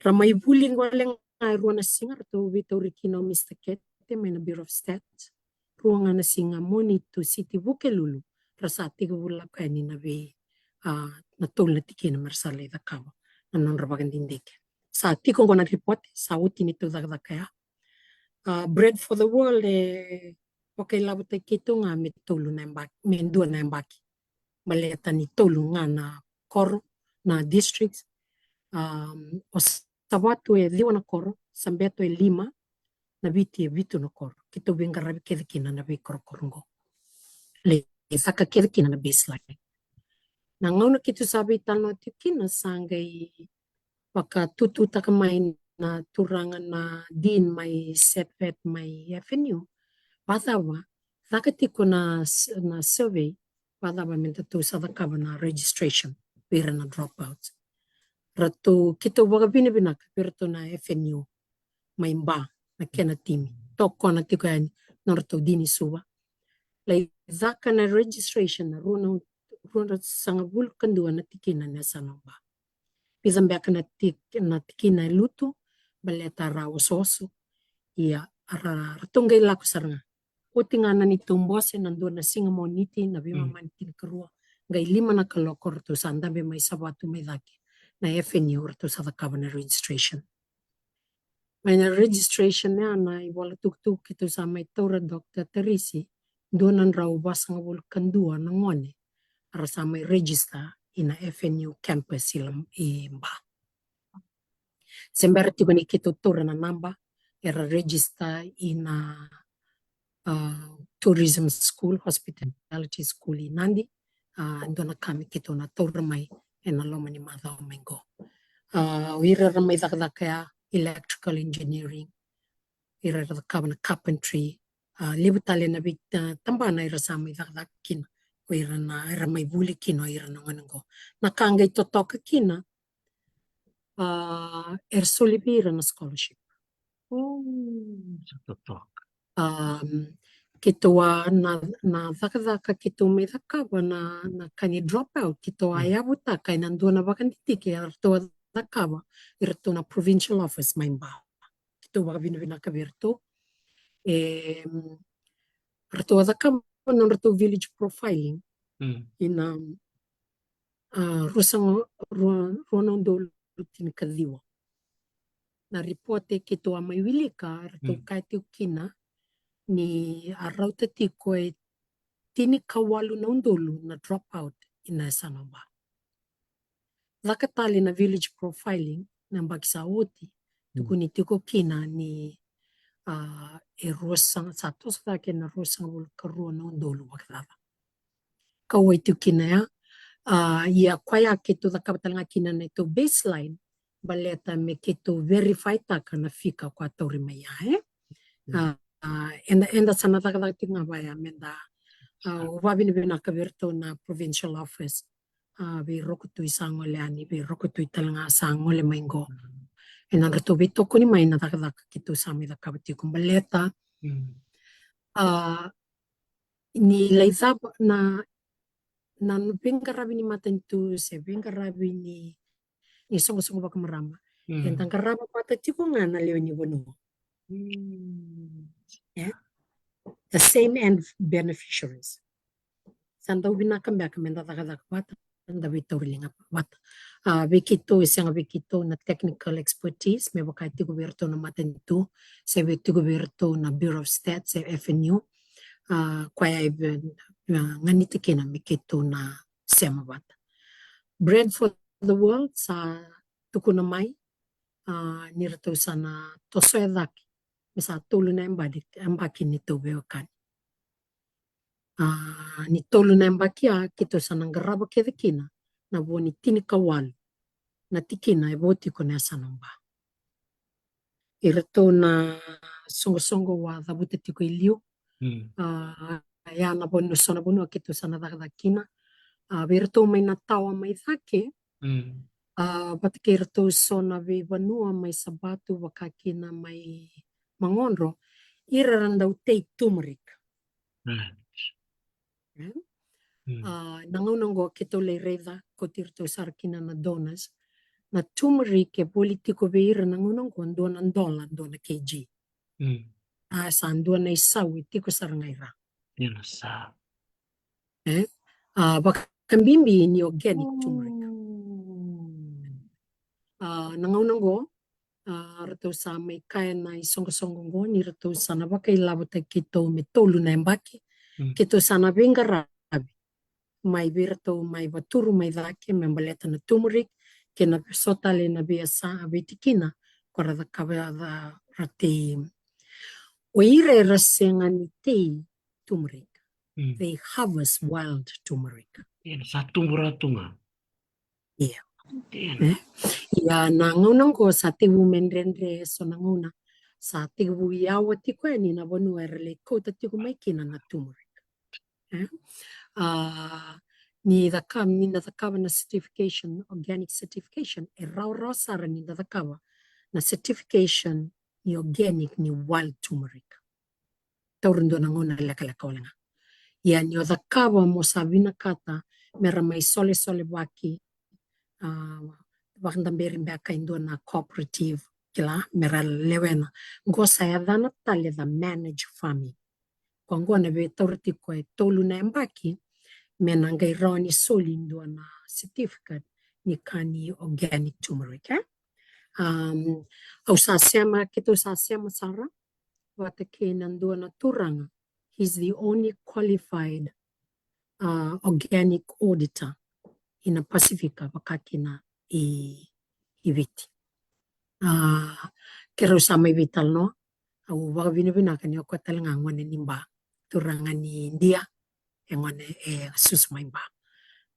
ra mai vuli gole ga e rua na siga, ratou veitauri kina o Mister Kete mai na Bureau of Stats. Rua ga na siga Moniti, Tusiti, Vukelulu, ra sa tekivu lako yani na vei, a, na tolu na tikina me ra sa lai cakava na nodra vakadidike. Sa tiko qo na ripote, sa oti neitou cakacaka ya. A, Bread for the World e vakailavotaki keitou ga me tolu na yabaki, me dua na yabaki. Baleta ni tolu ga na koro, na district. Um, o Savatu e ciwa na koro, Sabeto e lima, na Viti e vitu na koro. Keitou veiqaravi kece kina na veikorokoro qo. Lai caka kece kina na baseline. Na gauna keitou sa veitalanoa tiko kina, sa qai vakatututaka mai na turaga na dean mai SETVET mai F N U. Vacava, caka tiko na s-, na survey, vacava me datou sa cakava na registration vei ira na dropouts. Ratou, keitou vakavinavinaka vei iratou na F N U mai Ba, na kena timi. Tokona tiko yani nodratou dini Suva. Lai caka na registration na rua na, ruasagavulu ka dua na tikina na yasana o Ba. Vica beka na tik-, na tikina e lutu, baleta ra osooso. Ia, ra, ratou qai lako sara ga. Oti ga na neitou bose, na dua na siga Moniti, na veimama ni tinikarua, qai lima na kaloko ratou sa dabe mai Savatu mai cake na F N U, ratou sa cakava na registration. Mai na registration ya, na ivola tukutuku keitou sa mai taura, Doctor Tarisi, dua na drau vasagavulu ka dua na gone era sa mai register ina F N U campus i Lam-, i Ba. Se bera tiko ni keitou taura na naba era register ina, a, tourism school, hospitality school i Nadi. A, dua na ka me keitou na taura mai ena loma ni macawa mai qo. A, o ira era mai cakacaka ya, electrical engineering, ira era cakava na carpentry, a, levu tale na vei, a, tabana era sa mai cakacaka kina, o ira na, era mai vuli kina o ira na gone qo. Na ka qai totoka kina, a, era soli vei ira na scholarship. O, sa totoka. Um, keitou a na, na cakacaka keitou mai cakava na, na ka ni drop out, keitou a yavutaka ena dua na vakadidike eratou a cakava iratou na provincial office mai Ba. Keitou vakavinavinaka vei iratou. E, ratou a cakava nodratou village profiling ina, a, ruasaga, rua, rua na udolu tinikaciwa. Na ripote keitou a mai wilika, ratou kaya tiko kina ni a rauta tiko e tinikawalu na udolu na drop out ina yasana o Ba. Caka tale na village profiling na yabaki sa oti, tukuni tiko kina ni, a, e ruasaga, sa toso cake na ruasagavulu ka rua na udolu vakacava. Kauwai tiko kina ya, a, ia koya keitou cakava tale ga kina na neitou baseline, baleta me keitou verify taka na fika ko a tauri mai ya, e? A, a, eda, eda sa na cakacaka tiko ga vaya meda, a, au vakavinavinaka vei iratou na provincial office, a, vei Rokotui sa gole yani, vei Rokotui tale ga sa gole mai qo. E nodratou veitokoni mai na cakacaka keitou sa mai cakava tiko baleta. A, ni lai cava na, na veiqaravi ni matanitu se veiqaravi ni, ni soqosoqo vakamarama. Mm. Eda qarava vata tiko ga na lewe ni vanua. Mm. Yeah? The same end beneficiaries. Sa dau vinaka beka me da cakacaka vata, da veitauri liga vata. A, vei keitou, e sega vei keitou na technical expertise, me vaka e tiko vei iratou na matanitu, se vei tiko vei iratou na Bureau of Stats, se F N U. A, koya e ve-, a, ganita kina me keitou na sema vata. Bread for the World sa tukuna mai, a, ni ratou sa na tosoya cake me sa tolu na yabaki, yabaki ni tau veiwekani. A, ni tolu na yabaki a keitou sa na qarava kece kina na vo ni tinikawalu na tikina e vo tiko na yasana o Ba. Iratou na soqosoqo au a cavuta tiko i liu. Mm. A, ia na vanua, so na vanua keitou sa na cakacaka kina. A, vei iratou mai na tawa mai cake. Mm. A, vata kei iratou so na veivanua mai Sabatu, vaka kina mai Magodro. Ira ra dau tei turmeric. Right. E? Mm. A, na gauna oqo keitou lai raica, kauti iratou sara kina na donors. Na turmeric e voli tiko vei ira na gauna oqo, dua na dola, dua na K G. Mm. A, sa dua na isau e tiko sara ga i ra. Io, sa. E? A, vakabibi ni organic turmeric. Mm. A, na gauna oqo, a, ratou sa mai kaya na isoqosoqo oqo ni ratou sa na vakailavotaki keitou me tolu na yabaki. Mm. Keitou sa na veiqaravi mai vei iratou mai Vaturu mai cake me baleta na turmeric, kei na so tale na veiyasa, veitikina ko ra cakava, ra tei. O ira era sega ni tei turmeric. Mm. They harvest wild turmeric. Ia, sa tubu rawa tu ga. Ia. Ia. E? Ia na gauna oqo sa tekivu me dredre, so na gauna sa tekivu yawa tiko yani na vanua era lai kauta tiko mai kina na turmeric. E? A, ni caka-, ni na cakava na certification, organic certification, e rawarawa sara ni na cakava na certification ni organic ni wild turmeric. Taura dua na gauna lekaleka wale ga. Ia ni o cakava mo sa vinakata me ra mai solesolevaki, a, vakadaberi beka e dua na cooperative, kila, me ra lewena. Qo sa yacana tale the managed farming. Ko qo na veitaura tiko e tolu na yabaki me na qai rawa ni soli dua na certificate ni ka ni organic turmeric, e? Um, au sa sema, keitou sa sema sara vata kei na dua na turaga. He's the only qualified, uh, organic auditor ina Pasifika, vaka kina i, i Viti. A, keirau sa mai veitalanoa, au vakavinavinaka ni o koya tale ga gone ni Ba, turaga ni Idia, e gone e susu mai Ba.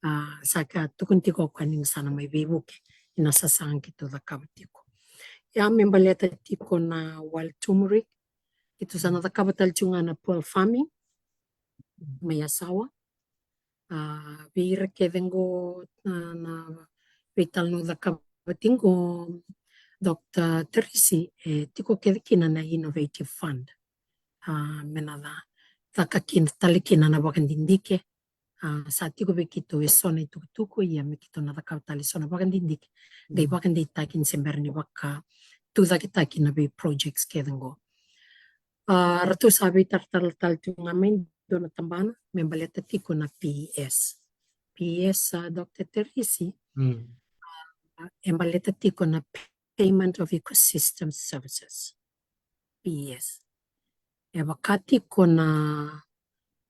A, sa ka tukuni tiko o koya ni sa na mai veivuke ina sasaga keitou cakava tiko. Ia me baleta tiko na wild turmeric, keitou sa na cakava tale tiko ga na pearl farming mai Yasawa. A, vei ira kece qo na, na veitalanoa cakava tiko qo, Doctor Teresi, e tiko kece kina na Innovative Fund. A, me na ca-, caka kina tale kina na vakadidike. A, sa tiko vei keitou e so na itukutuku, ia me keitou na cakava tale so na vakadidike. Qai, mm, vakadeitaki ni se bera ni vakatucaketaki na vei projects kece qo. A, ratou sa veitaratara tale tu ga mai dua na tabana me baleta tiko na P E S. P E S, a, Doctor Teresi, mm, a, e baleta tiko na Payment of Ecosystem Services. P E S. E vaka tiko na,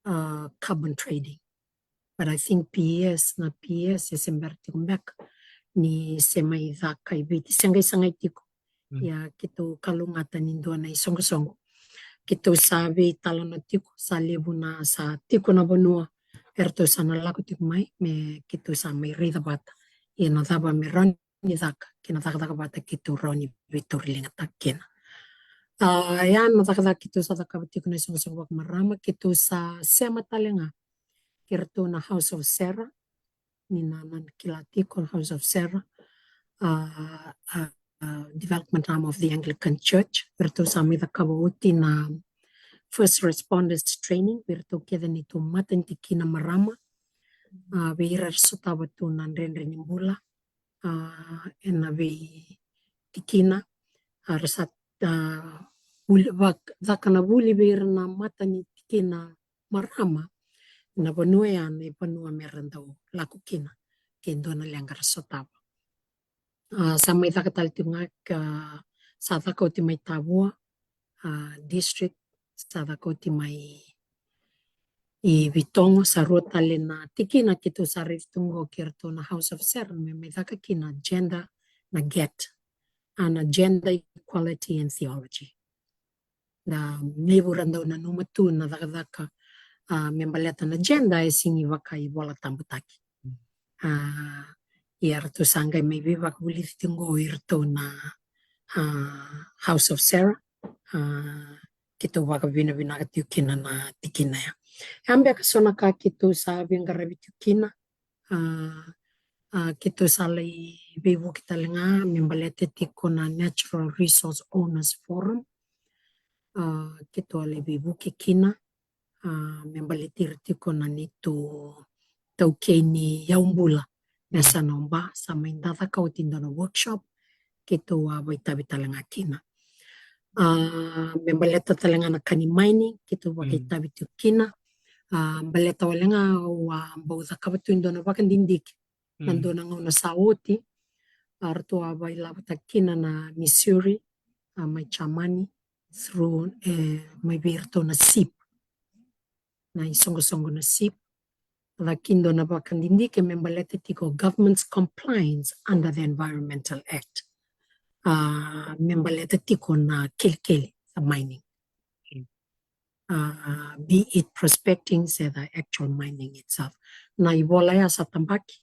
a, carbon trading. But I think P E S, na P E S e se bera tiko beka ni se mai caka i Viti, se qai sagai tiko. Mm. Ia keitou kalougata ni dua na isoqosoqo keitou sa veitalanoa tiko, sa levu na sa tiko na vanua eratou sa na lako tiko mai me keitou sa mai raica vata. Ia na cava me rawa ni caka kei na cakacaka vata keitou rawa ni veitauri liga taka kina. A, ia na cakacaka keitou sa cakava tiko na isoqosoqo vakamarama, keitou sa sema tale ga kei ratou na House of Sera, ni na, na kila tiko na House of Sera, a, a, a, development arm of the Anglican Church. Ratou sa mai cakava oti na first responders training vei iratou kece neitou matanitu kina marama, a, vei ira era sotava tu na dredre ni bula, a, ena vei tikina, a, ra sa, a, vuli, vak-, caka na vuli vei ira na matanitu kina marama, na vanua ya na ivanua me ra dau lako kina ke dua na leqa ra sotava. A, sa mai caka tale tiko ga, ka, sa caka oti mai Tavua, a, district, sa caka oti mai i Vitogo, sa rua tale na tikina keitou sa raici tu qo kei iratou na House of SERA me mai caka kina gender, na GET, a, na gender equality and theology. Na levu ra dau nanuma tu na cakacaka, a, me baleta na gender e sigi vakaivolatabutaki. A, ia ratou sa qai mai veivakavulici tiko qo iratou na, a, House of SERA, a, keitou vakavinavinaka tiko kina na tikina ya. Ya beka so na ka keitou sa veiqaravi tiko kina, a, a, keitou sa lai veivuke tale ga me baleta tiko na Natural Resource Owners Forum, a, keitou a lai veivuke kina, a, me baleti ira tiko na neitou taukei ni yaubula. Me sa na oba, sa mai da caka oti dua na workshop, keitou a vakaitavi tale ga kina. A, me baleta tale ga na ka ni mining, keitou vakaitavi tiko kina. A, baleta wale ga au a bau cakava tu e dua na vakadidike. Na dua na gauna sa oti, a, ratou a vakailavotaki kina na Missouri, a, mai Germany, through, e, mai vei iratou na SIP. Na isoqosoqo na SIP. Caka e dua na vakadidike me baleta tiko government's compliance under the Environmental Act. A, me baleta tiko na kelikeli, the mining. A, be it prospecting se the actual mining itself. Na ivola ya sa tabaki,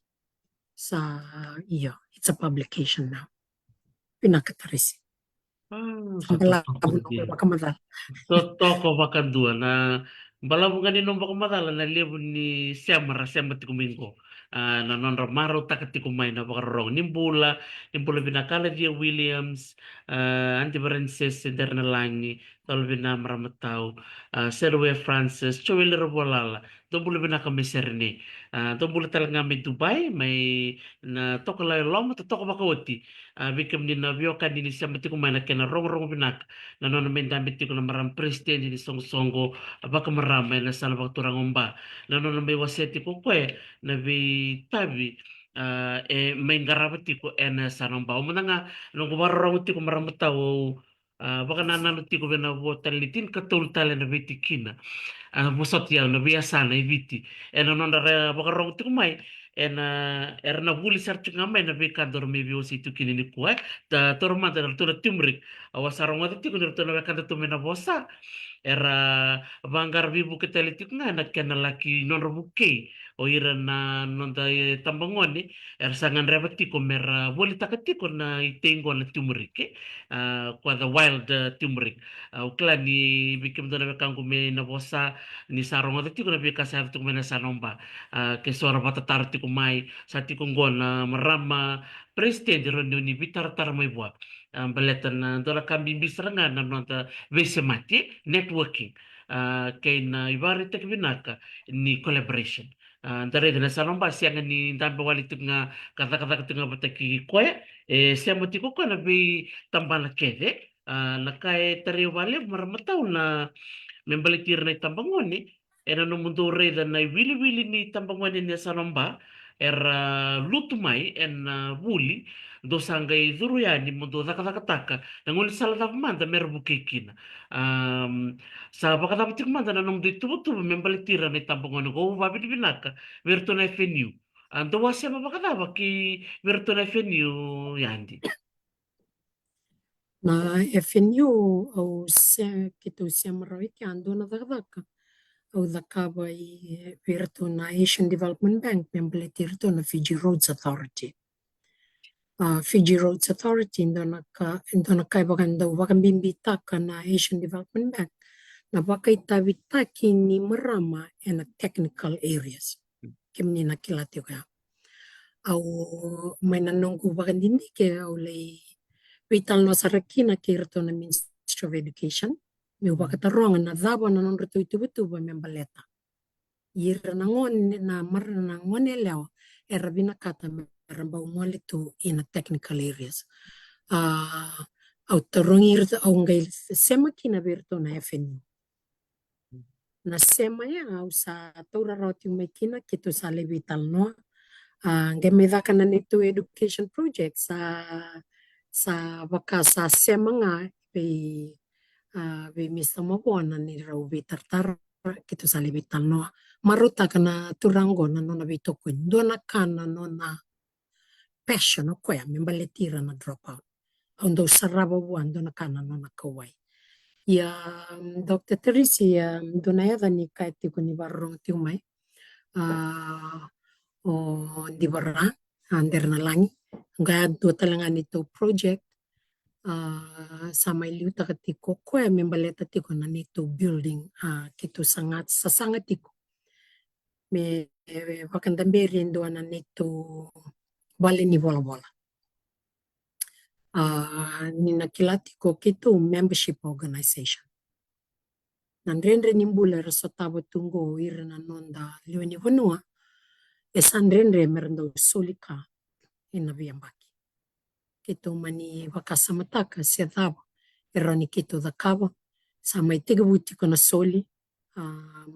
sa, io, it's a publication now. Vinaka Tarisi. A, sa balavu na noqu vakamacala. Totoka vakadua na balavu ga ni nomu vakamacala na levu ni sema ra sema tiko mai qo. A, na nodra marautaka tiko mai na vakarorogo ni bula, ni bula vinaka Alacia Williams, a, Aunty Frances Dernalagi, Dou bula vinaka marama tau, a, Serue Francis, Joel Ravualala, dou bula vinaka mai Sydney, a, dou bula tale ga mai Dubai, mai na Tokalau e Loma, totoka vakaoti. A, vei kemuni na veiwekani ni sema tiko mai na kena rogorogo vinaka na nona mai dabe tiko na marama peresitedi ni soqosoqo vakamarama ena sala vakaturaga o Ba, na nona mai wasea tiko o koya na veitavi, a, e mai qarava tiko ena yasana o Ba. Au mada ga noqu vakarorogo tiko marama tau, au a, vakanananu tiko vei na vo tale ni tinikatolu tale na veitikina, a, vosoti au, na veiyasana e Viti. Ena nodra ra vakarorogo tiko mai, ena, era na vuli sara tiko ga mai na veika daru mai veiwasei tiko kina nikua, e. Da taura mada na ratou na turmeric. Au a sa rogoca tiko ni ratou na wekada tu mai Navosa era vaqara veivuke tale tiko ga ena kena laki nodra vukei o ira na noda, e, tabagone, era sa gadreva tiko mera volitaka tiko na itei qo na turmeric, e, a, ko the wild, a, turmeric. A, au kila ni vei kemudou na wekaqu mai Navosa, ni sa rogoca tiko na veika sa yaco tiko mai na yasana o Ba. A, ke so ra vakatataro tiko mai, sa tiko qo na marama peresitedi, rawa ni o ni veitaratara mai vua. A, baleta na dua na ka bibi sara ga na noda veisemati, networking, a, kei na ivakaraitaki vinaka ni collaboration. A, da raica na yasana o Ba, sega ni dabe wale tiko ga ka cakacaka tiko ga vata kei koya, e sema tiko koya na veitabana kece. A, na ka e tarai au vakalevu marama tau na me baleti ira na itabagone, ena nomudou raica na iwiliwili ni tabagone ni yasana o Ba era lutu mai ena vuli, dou sa qai curu yani mo dou cakacakataka na gaunisala cava mada mera vukei kina. Am, sa vakacava tiko mada na nomudou ituvatuva me baleti ira na itabagone qo, au vakavinavinaka vei iratou na F N U. A, dou a sema vakacava ki vei iratou na F N U, Adi? Na F N U, au se, keitou sema rawa i kea, dua na cakacaka au cakava i vei iratou na Asian Development Bank me baleti iratou na Fiji Roads Authority. A, Fiji Roads Authority, dua na ka, dua na ka e vaka, dau vakabibitaka na Asian Development Bank, na vakaitavitaki ni marama ena technical areas. Kemuni na kila tiko ya. Au, mai na noqu vakadidike, au lai veitalanoa sara kina kei iratou na Ministry of Education. Meu vakataroga na cava na nodratou ituvatuva me baleta ira na gone, na marama, na gone yalewa era vinakata mera bau gole tu ina technical areas. A, au tarogi ira, au qai sema kina vei iratou na F N U. Na sema ya au sa taura rawa tiko mai kina, keitou sa lai veitalanoa. A, qai mai caka na neitou education project, sa, sa vaka sa sema ga vei, a, vei Mister Mavoa na neirau veitaratara, keitou sa lai veitalanoa. Marautaka na turaga qo na nona veitokoni, dua na ka na nona passion o koya me baleti ira na dropout. Au dau sarava vua, dua na ka na nona kauwai. Ia, um, Doctor Teresi, ia, dua na yaca ni kaya tiko ni vakarorogo tiko mai, a, o Divara, a, Dere na Lagi. Qai dua tale ga neitou project, a, sa mai liutaka tiko o koya me baleta tiko na neitou building, a, keitou saga, sasaga tiko me, e, vakadaberi e dua na neitou vale ni volavola. A, ni na kila tiko keitou membership organization. Na dredre ni bula era sotava tu qo ira na noda lewe ni vanua, e sa dredre mera dau soli ka ena veiyabaki. Keitou mani vakasamataka se cava e rawa ni keitou cakava, sa mai tekivu tiko na soli, a,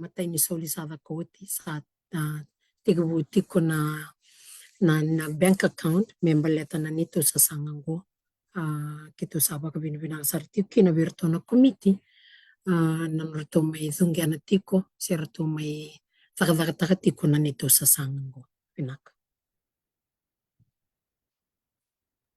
matai ni soli sa caka oti, sa, a, tekivu tiko na, na, na bank account me baleta na neitou sasaga qo. A, keitou sa vakavinavinaka sara tiko kina vei iratou na komiti, a, na nodratou mai cuqena tiko se ratou mai cakacakataka tiko na neitou sasaga qo. Vinaka.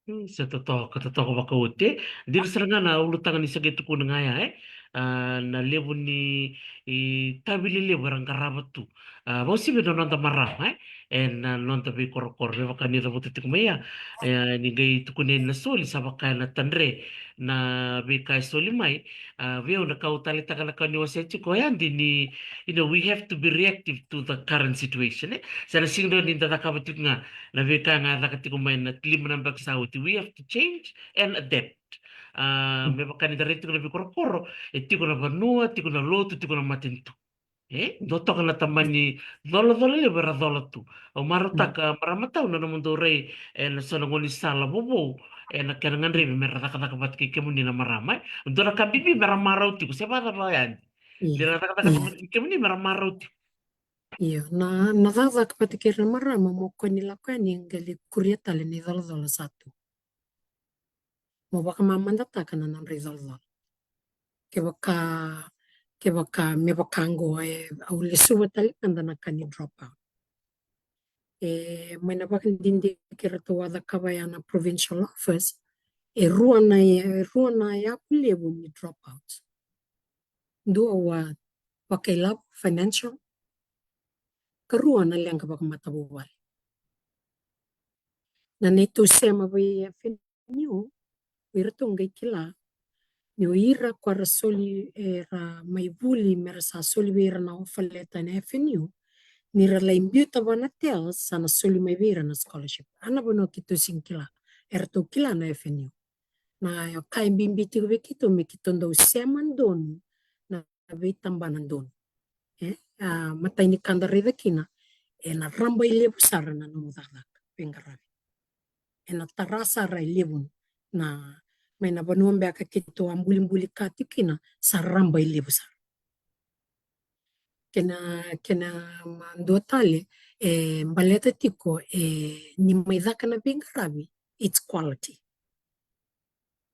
Mm, se totoka, totoka vakaoti. Dina sara ga na ulutaga ni sa qai tukuna ga ya, e? A, na levu ni, e, tavi lelevu era qarava tu. A, vakauasivi na noda marama, e? Ena noda veikorokoro, me vaka ni cavuta tiko mai ya. E, ni qai tukuni na soli, sa vaka ena tadre na veika e soli mai. A, vei au na ka au taleitaka na ka ni wasea tiko, oya dina ni, you know, we have to be reactive to the current situation, e? Sa na sega ni da cakava tiko ga na veika ga e caka tiko mai na lima na yabaki sa oti. We have to change and adapt. A, me vaka ni da raica tiko na veikorokoro, e tiko na vanua, tiko na lotu, tiko na matanitu. E, dua toka na tamani colacola levu era cola tu. Au marautaka, marama tau, na nomudou rai ena so na gaunisala vovou ena kena gadrevi mera cakacaka vata kei kemuni na marama, e. Dua na ka bibi mera marau tiko, se vakacava yani. Io. Ni ra cakacaka vata kei kemuni mera marau tiko. Io, na, na cakacaka vata kei ira na marama mo kua ni lako yani qai lai kuria tale na icolacola sa tu. Mo vakamamadataka na nodra icolacola. Kevaka, kevaka, me vaka qo, e, au lesuva tale mada na ka ni drop out. E, mai na vakadidike ratou a cakava ya na provincial office, e rua na, e rua na yavu levu ni drop out. Dua wa vakailavo, financial, ka rua na leqa vakamatavuvale. Na neitou sema vei F N U, o iratou qai kila ni o ira ko ra soli, era mai vuli mera sa soli vei ira na offer letter na F N U, ni ra lai biuta vua na TELS sa na soli mai vei ira na scholarship. A na vanua keitou sega ni kila, eratou kila na F N U. Na ka e bibi tiko vei keitou me keitou dau sema donu na veitabana donu. E, a, matai ni ka da raica kina, ena raba e levu sara na nomu cakacaka veiqaravi. Ena tara sara e levu na, mai na vanua beka keitou a bulibuli ka tiko kina, sa raba e levu sara. Kena, kena, ma, dua tale, e, baleta tiko, e, ni mai caka na veiqaravi, it's quality.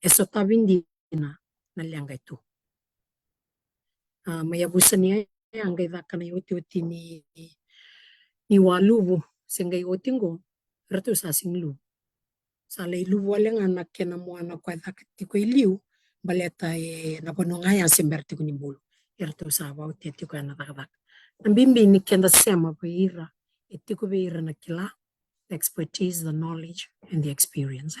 E sotavi dina na leqa e tu. A, mai yavusa ni yaya qai caka na iotioti ni, ni waluvu, se qai oti qo, ratou sa sega ni luvu. Sa lai luvu wale ga na kena moana ko e caka tiko e liu, baleta e na vanua ga ya se bera tiko ni bulu. Eratou sa vautia tiko ena cakacaka. Na bibi ni keda sema vei ira, e tiko vei ira na kila, the expertise, the knowledge, and the experience.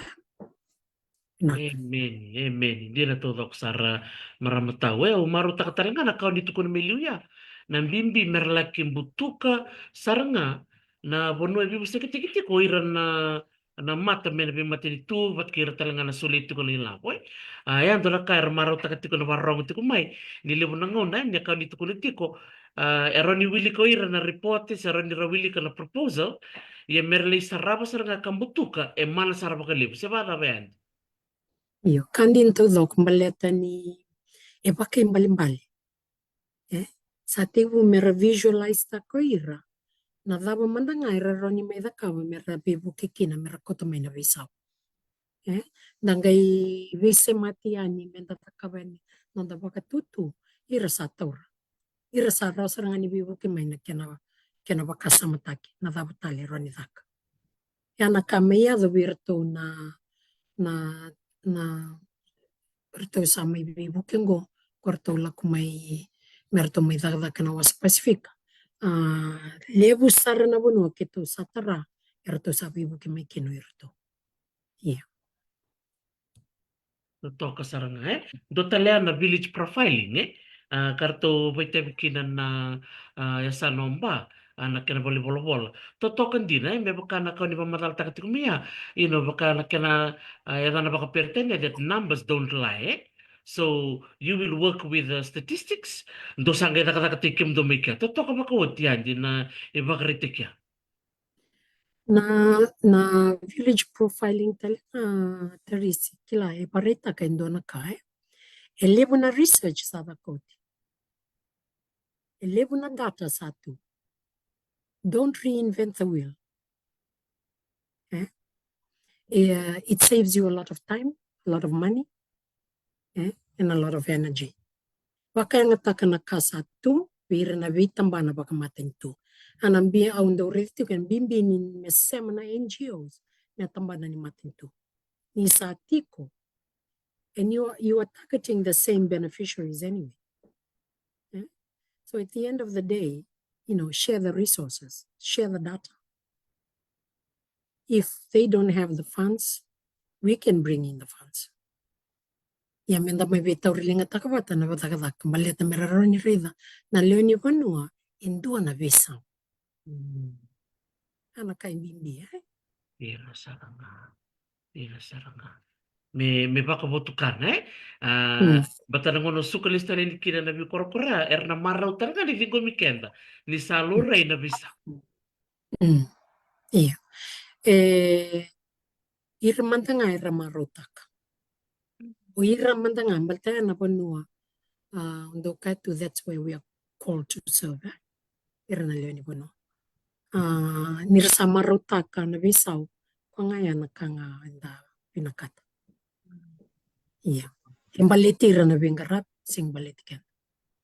Emeni, emeni. Dina taucoko sara, marama tau. E, au marautaka tale ga na ka o ni tukuna mai liu ya. Na bibi mera laki butuka sara ga na vanua e veivosaitaki tiko o ira na na mata mai na veimatanitu vata kei ira tale ga na solia tiko na ilavo, e. A, e dua na ka era marautaka tiko na vakarorogo tiko mai, ni levu na gauna, e, ni a kau ni tukuna tiko, a, e rawa ni wilika o ira na report, se rawa ni ra wilika na proposal, ia me ra lai sarava sara ga ka butuka, e mana sara vakalevu, se vakacava yani? Io, ka dina taucoko baleta ni e vakaibalebale. E, sa tekivu me ra visualize-taka o ira na cava mada ga era rawa ni mai cakava me ra veivuke kina me ra kauta mai na veisau. E, da qai veisemati yani me da cakava yani na noda vakatutu, ira sa taura. Ira sa rawa sara ga ni veivuke mai na kena, kena vakasamataki na cava tale e rawa ni caka. Ia na ka mai yaco vei iratou na, na, na ratou sa mai veivuke qo, ko ratou lako mai, me ratou mai cakacaka na wasa Pasifika. A, levu sara na vanua keitou sa tara, eratou sa veivuke mai kina o iratou. Ia. Totoka sara ga, e. Dua tale ya na village profiling, e. A, ka ratou vakaitavi kina na, a, yasana o Ba, a, na kena valenivolavola. Totoka dina, e, me vaka na ka o ni vakamacalataka tiko mai ya, you know, vaka na kena, a, yacana vakaperitania, that numbers don't lie, e. So, you will work with the statistics, dou sa qai cakacakataki kemudou mai kea. Totoka vakaoti ya dina, e, vakaraitaki ya. Na, na village profiling tale ga, Teresi, kila e vakaraitaka e dua na ka, e. E levu na research sa caka oti. E levu na data sa tu. Don't reinvent the wheel. E? E, uh, it saves you a lot of time, a lot of money, e, and a lot of energy. Vakayagataka na ka sa tu vei ira na veitabana vakamatanitu. A na bi-, au dau raica tiko e na bibi ni me sema na N G Os me tabana ni matanitu. Ni sa tiko, and you are, you are targeting the same beneficiaries anyway. E? So at the end of the day, you know, share the resources, share the data. If they don't have the funds, we can bring in the funds. Ia me da mai veitauriligataka vata na cakacaka baleta me ra rawa ni raica na lewe ni vanua e dua na veisau. Mm. A na ka e bibi, e? Dina sara ga. Dina sara ga. Me, me vakavotukana, e? A, mm. Baleta na gauna suka lesu tale yani kina na veikorokoro, era na marau tale ga ni ciqomi keda ni sa laurai na veisau. Mm. Io. E, ira mada ga era marautaka. O ira mada ga, baleta ya na vanua, a, dou kaya tu, that's where we are called to serve, e? Ira na lewe ni vanua. A, ni ra sa marautaka na veisau, koya ga ya na ka ga eda vinakata. Ia. E baleti ira na veiqaravi, sega ni baleti keda.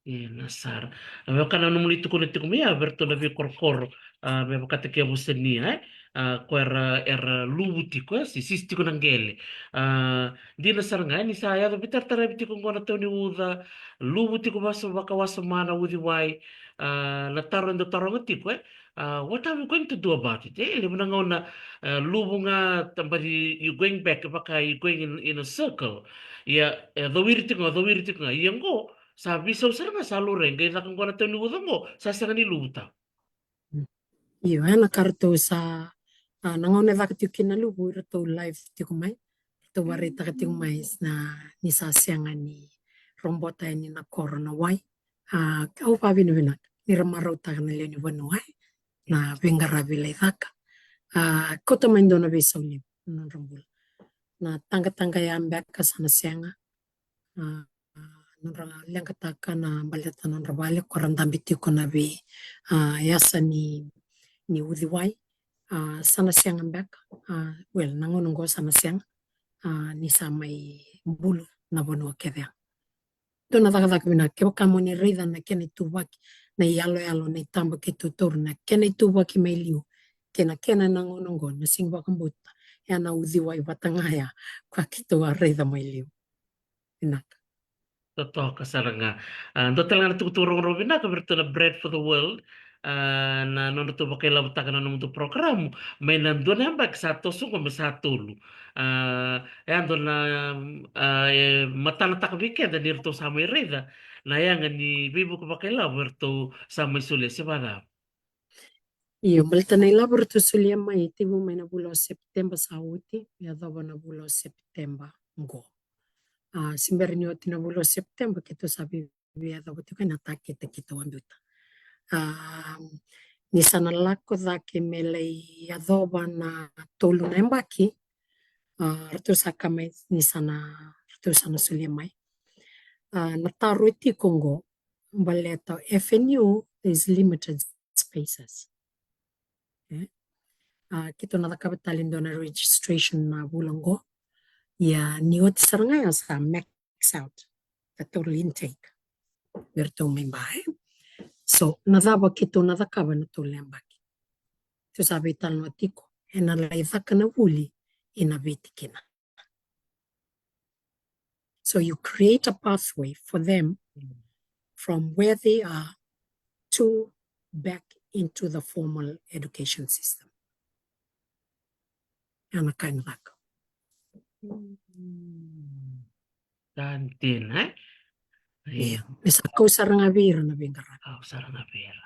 Dina sara. A, me vaka na nomuni tukuna tiko mai ya, vei iratou na veikorokoro, a, me vakataki Yavusa Nia, e? A, ko era, era luvu tiko, e? Sisisi tiko na qele. A, dina sara ga, e, ni sa yaco veitarataravi tiko qo na tau ni uca, luvu tiko vasa, vakawasoma na uciwai, a, na taro eda taroga tiko, e? A, what are we going to do about it? E, levu na gauna, e, luvu ga, tabati, you going back, vaka you going in, in a circle. Ia, e, cowiri tiko ga, cowiri tiko ga. Ia qo, sa veisau sara ga sa laurai, qai caka qo na tau ni uca qo, sa sega ni luvu tau. Io, e na ka ratou sa, a, na gauna e caka tiko kina na luvu, iratou live tiko mai, ratou vakaraitaka tiko mai na, ni sa sega ni robota yani na koro na wai. A, au vakavinavinaka ni ra marautaka na lewe ni vanua, e, na veiqaravi lai caka. A, kauta mai dua na veisau levu na nodra bula. Na taqataqa ya beka sa na sega. A, nodra leqataka na baleta nodra vale, ko ra dabe tiko na vei, a, yasa ni, ni uciwai. A, sa na sega beka. A, well, na gauna qo sa na sega. A, ni sa mai bulu na vanua kece ya. Dua na cakacaka vinaka, kevaka mo ni raica na kena ituvaki, na iyaloyalo, na itaba keitou taura, na kena ituvaki mai liu kei na kena na gauna oqo, na siga vakabauta, e na uciwai vata ga ya, koya keitou a raica mai liu. Vinaka. Totoka sara ga. A, dua tale ga na tukutuku rogorogo vinaka vei iratou na Bread for the World. A, na nodratou vakailavotaka na nomudou porokaramu mai na dua na yabaki sa toso qo me sa tolu. A, e a dua na, a, e matanataka vei keda ni ratou sa mai raica na yaga ni veivuke vakailavo eratou sa mai solia, se vacava? Io, baleta na ilavo ratou solia mai, tekivu mai na vula o Sepiteba sa oti, me yacova na vula o Sepiteba qo. A, se bera ni oti na vula o Sepiteba, keitou sa vei, veiyacova tiko na takete keitou a biuta. A, ni sa na lako cake me lai yacova na tolu na yabaki, a, ratou sa ka mai, ni sa na, ratou sa na solia mai. A, na taro e tiko qo, baleta F N U, there's limited spaces. E? A, keitou na cakava tale dua na registration na vula qo. Ia, ni oti sara ga ya sa max out the total intake. Me ratou mai ba, e? So, na cava keitou na cakava na tolu na yabaki? Tou sa veitalanoa tiko, e na lai caka na vuli ina Viti kina. So you create a pathway for them from where they are to back into the formal education system. Ana kai na caka. Tantina, e? Ia, me sa kau sara ga vei ira na veiqaravi. Kau sara ga vei ira.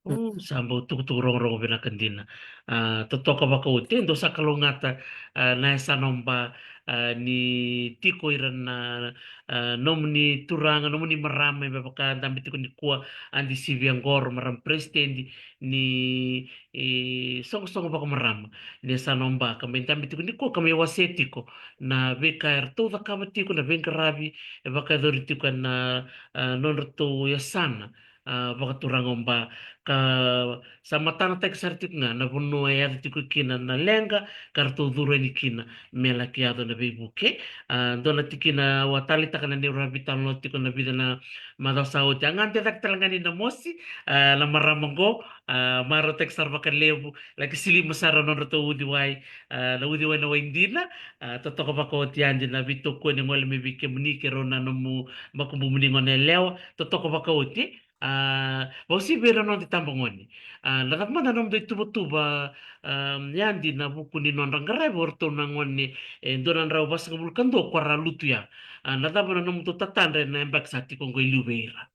Mm, sa bau tukutuku rogorogo vinaka dina. A, totoka vakaoti, e dou sa kalougata, a, na yasana o Ba, a, ni tiko ira na, a, nomuni turaga, nomuni marama, e me vaka dabe tiko nikua, Adi Sivia qoro, marama peresitedi ni, e, soqosoqo vakamarama ni yasana o Ba, ka mai dabe tiko nikua, ka mai wasea tiko na veika eratou cakava tiko, na veiqaravi e vakayacori tiko ena, a, nodratou yasana, a, vakaturaga o Ba, ka sa matanataki sara tiko ga na vanua e yaco tiko kina na leqa ka ratou curu yani kina me laki yaco na veivuke. A, dua na tikina au a taleitaka na neirau veitalanoa tiko na vica na macawa sa oti, a gade cake tale ga ni na mosi, a, na marama qo, a, marautaki sara vakalevu, laki silima sara na nodratou uciwai, a, na uciwai na wai dina. A, totoka vakaoti, Adi, na veitokoni e gole mai vei kemuni kei rau na nomu makubumuni gone yalewa. Totoka vakaoti. A, vakauasivi vei ira na noda itabagone. A, na cava mada na nomudou ituvatuva, a, Adi, ena vuku ni nodra qaravi o ratou na gone e dua na drau vasagavulu ka dua ko ra lutu ya? A, na cava na nomudou tatadra ena yabaki sa tiko qo e liu vei ira?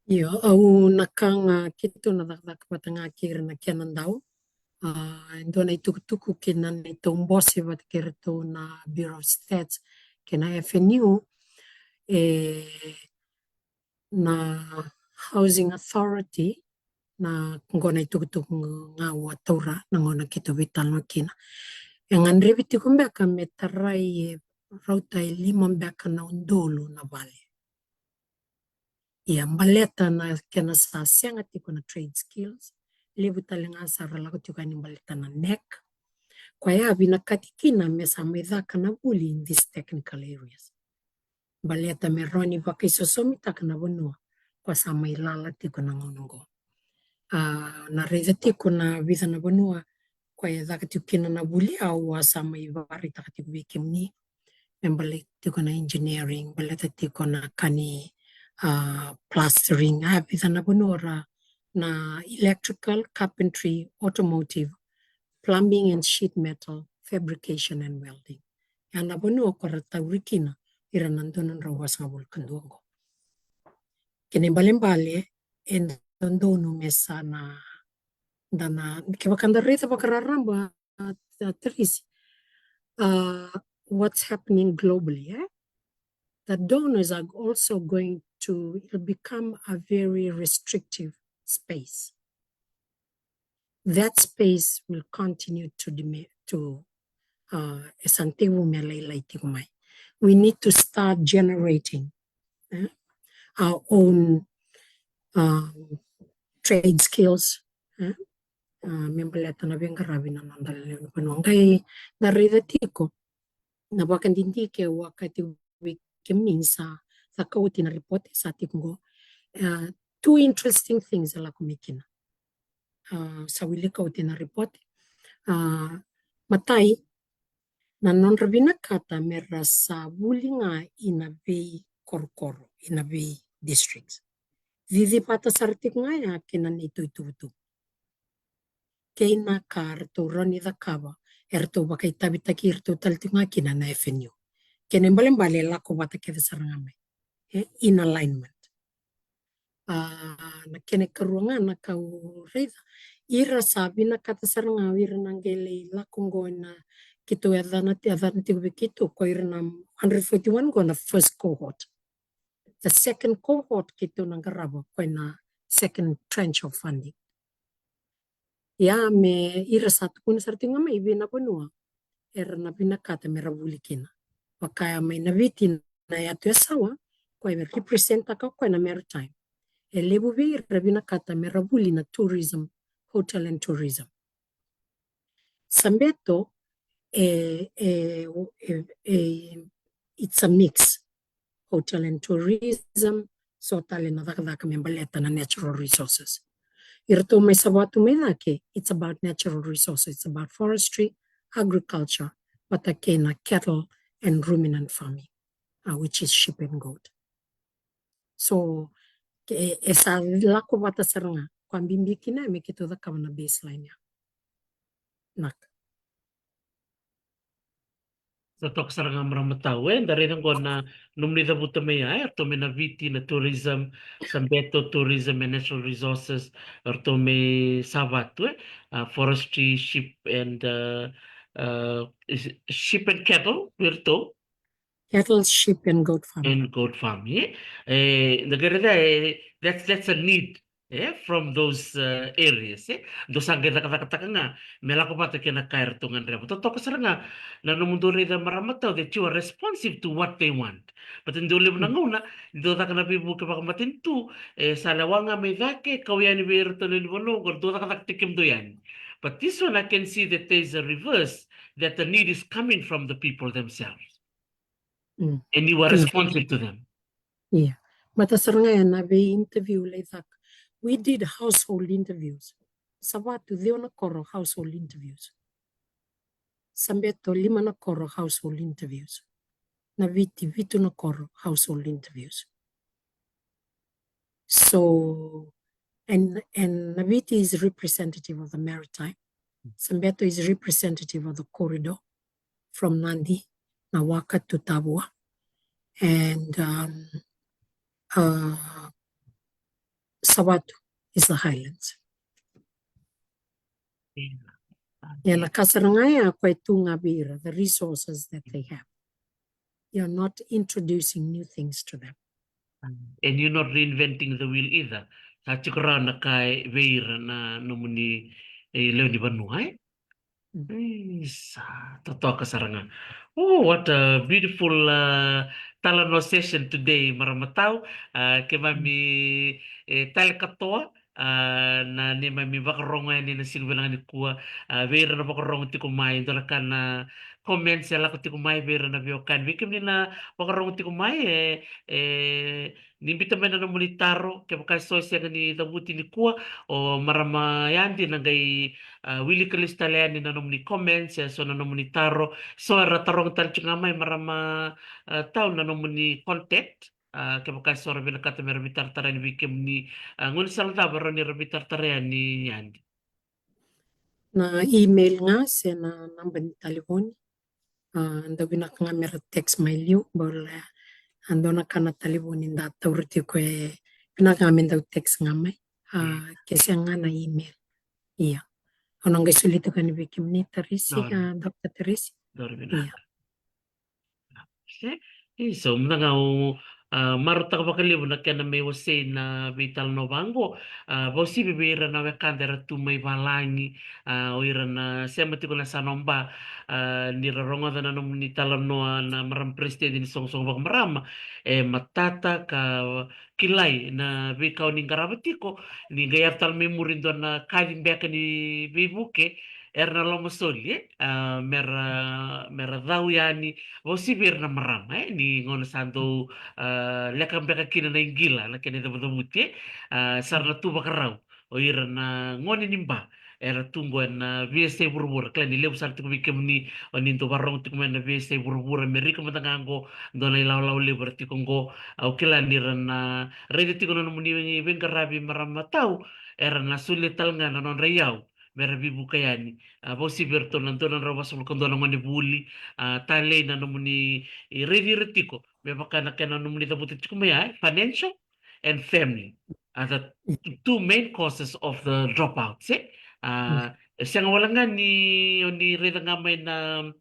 Io, au na ka ga keitou na cakacaka vata ga kei ira na kena dau. A, e dua na itukutuku kei na neitou bose vata kei iratou na Bureau of Stats kei na F N U, e, na Housing Authority, na qo na itukutuku ga au a taura na gauna keitou veitalanoa kina. E gadrevi tiko beka me tarai e rauta e lima beka na udolu na vale. Ia, baleta na kena sa sega tiko na trade skills, levu tale ga sa ra lako tiko yani baleta na neck. Koya e vinakati kina me sa mai caka na vuli in these technical areas. Baleta me rawa ni vakaisosomitaka na vanua ko sa mai lala tiko na gauna qo. A, na raica tiko na vica na vanua ko e caka tiko kina na vuli, au a sa mai vakaraitaka tiko vei kemuni. Me baleta tiko na engineering, baleta tiko na ka ni, a, plastering, a, vica na vanua ra, na electrical, carpentry, automotive, plumbing and sheet metal, fabrication and welding. Ya na vanua ko ra tauri kina ira na dua na drau vasagavulu ka dua qo. Kena ibalebale, e dodonu me sa na, da na, kevaka da raica vakararaba, a, a, Teresi, a, what's happening globally, e? The donors are also going to, it'll become a very restrictive space. That space will continue to dimi-, to, a, e sa na tekivu me lailai tiko mai. We need to start generating, e, our own, um, trade skills, e, a, me baleta na veiqaravi na noda lewe ni vanua. Qai da raica tiko na vakadidike au a kaya tiko vei kemuni ni sa caka oti na ripote sa tiko qo. A, two interesting things e lako mai kina. A, sa wilika oti na ripote. A, matai, na nodra vinakata me ra sa vuli ga ina veikorokoro, ina vei districts. Cici vata sara tiko ga ya kei na neitou ituvatuva. Kei na ka ratou rawa ni cakava, eratou vakaitavitaki iratou tale tiko ga kina na F N U. Kena ibalebale e lako vata kece sara ga mai, e, in alignment. A, na kena ikarua ga na ka au raica, ira sa vinakata sara ga o ira na qai lai lako qo ena, keitou yacana, yacana tiko vei keitou ko ira na hundred forty-one qo na first cohort. The second cohort keitou na qarava ko ena second tranche of funding. Ia me ira sa tukuna sara tiko ga mai vei na vanua era na vinakata me ra vuli kina. Vaka ya mai na Viti na Yatu Yasawa, ko e representaka ko e na maritime. E levu vei ira vinakata me ra vuli na tourism, hotel and tourism. Sabeto, e, e, e, e, it's a mix. Hotel and tourism, so tale na cakacaka me baleta na natural resources. Iratou mai Savatu mai cake, it's about natural resources, it's about forestry, agriculture, vata kei na cattle and ruminant farming, uh, which is sheep and goat. So, ke, e sa lako vata sara ga, ko a bibi kina me keitou cakava na baseline ya. Naka. Sa toka sara ga marama tau, e, da raica qo na nomuni cavuta mai ya, e, ratou mai na Viti na tourism, Sabeto tourism and natural resources, ratou mai Savatu, e, a, forestry, sheep and, uh, uh, is it sheep and cattle, vei ratou? Cattle, sheep and goat farm. And goat farm, e? E, da qai raica, e, that's, that's a need, e, from those, uh, areas, e? Dou sa qai cakacakataka ga me lako vata kei na ka eratou gadreva. Totoka sara ga na nomudou raica marama tau that you are responsive to what they want. But dou levu na gauna dou caka na veivuke vakamatanitu, e, sa lewa ga mai cake, kau yani vei iratou na lewe ni vanua qo, dou cakacaka tiko kemudou yani. But this one I can see that there is a reverse, that the need is coming from the people themselves. And you are responsive to them. Ia. Mata sara ga ya na vei interview lai caka. We did household interviews. Savatu ciwa na koro household interviews. Sabeto lima na koro household interviews. Na Viti vitu na koro household interviews. So, and, and na Viti is representative of the maritime. Sabeto is representative of the corridor from Nadi, na waka to Tavua. And, um, uh, Savatu is the highlands. Ia na ka sara ga ya ko e tu ga vei ira, the resources that they have. You're not introducing new things to them. And you're not reinventing the wheel either. Sa tiko rawa na ka e vei ira na nomuni, e, lewe ni vanua, e? Isa, totoka sara ga. Oh, what a beautiful, uh, talanoa session today, marama tau. Uh, keimami, e, tale katoa, uh, na neimami vakarogo yani na siga vinaka nikua. Uh, vei ira na vakarogo tiko mai, dua na ka na comments e lako tiko mai vei ira na veiwekani. Vei kemuni na vakarogo tiko mai, e, e, ni biuta mai na nomuni taro, kevaka e so e sega ni cavuti nikua, o marama Yadi na qai, a, wilika lesu tale yani na nomuni comments, e so na nomuni taro, so era taroga tale tiko ga mai marama, a, tau na nomuni contact, a, kevaka e so ra vinakata me ra veitaratara yani vei kemuni, a, gaunisala cava e rawa ni ra veitaratara yani, Yadi? Na email ga se na naba ni talevoni. A, dau vinaka ga me ra text mai liu, bau, e, a dua na ka na talevoni da taura tiko, e vinaka ga me dau text ga mai. A, ke sega ga na email. Ia. Au na qai solia tiko yani vei kemuni Tarisi, a, Doctor Tarisi. Ia. Se, e so mada ga au, a, marautaka vakalevu na kena mai wasei na veitalanoa vaqo, a, vakauasivi vei ira na wekada era tu mai valagi, a, o ira na sema tiko na Sanoba, a, ni ra rogoca na nomuni talanoa na marama president ni soqosoqo vakamarama, e matata ka kilai na veika o ni qarava tiko, ni qai yaco tale mai muri dua na kaci beka ni veivuke, era na lomasoli, e, a, me ra, me ra cau yani, vakauasivi ira na marama, e, ni gauna sa dau, a, leka beka kina na iqila, na kena icavucavuti, e, a, sa ra na tu vakarau o ira na gone ni ba era tu qo ena veiyasai vuravura. Kila ni levu sara tiko vei kemuni o ni dau vakarogo tiko mai na veiyasai vuravura, Amerika mada ga qo, dua na ilawalawa levu era tiko qo. Au kila ni ra na raica tiko na nomuni veiqaravi marama tau, era na solia tale ga na nodra iyau me ra veivuke yani. A, vakauasivi iratou na dua na drau vasagavulu ka dua na gone vuli, a, talei na nomuni, e, raici ira tiko me vaka na kena nomuni cavuta tiko mai ya, e, financial, and family are the two main causes of the dropouts, e? A, e sega wale ga ni o ni raica ga mai na,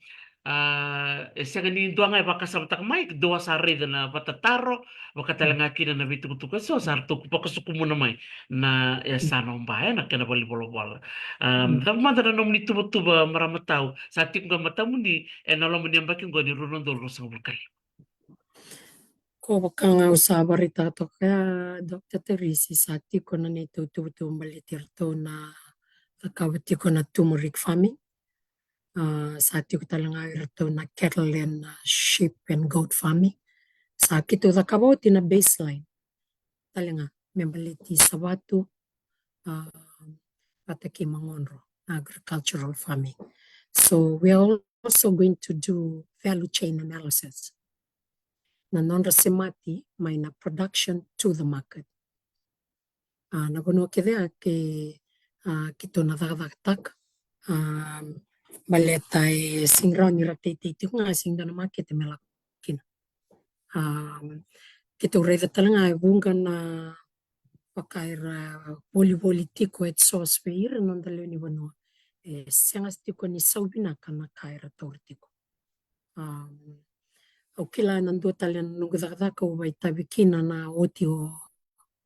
a, e sega ni dua ga e vakasamataka mai, dua sa raica na vatataro, vaka tale ga kina na veitukutuku eso sa ratou vakasukumuna mai na yasana o Ba, e, na kena valenivolavola. A, cava mada na nomuni tuvatuva, marama tau, sa tiko ga matamuni ena loma ni yabaki oqo ni rua na udolu ruasagavulu ka lima? Ko vaka ga au sa vakaraitaka toka ya, Doctor Teresi, sa tiko na neitou tuvatuva baleti iratou na cakava tiko na turmeric farming. A, sa tiko tale ga iratou na cattle and, a, sheep and goat farming. Sa keitou cakava oti na baseline tale ga me baleti savatu, a, vata kei magodro, agricultural farming. So we are also going to do value chain analysis. Na nodra semati mai na production to the market. A, na vanua kece a ke, a, keitou na cakacakataka. A, baleta e sega ni rawa ni ra teitei tiko ga, e sega ni dua na makete me lako kina. A, keitou raica tale ga e vuqa na vaka era volivoli tiko at source vei ira na noda lewe ni vanua. E sega tiko ni sau vinaka na ka era taura tiko. A, au kila ena dua tale na noqu cakacaka au vakaitavi kina na oti o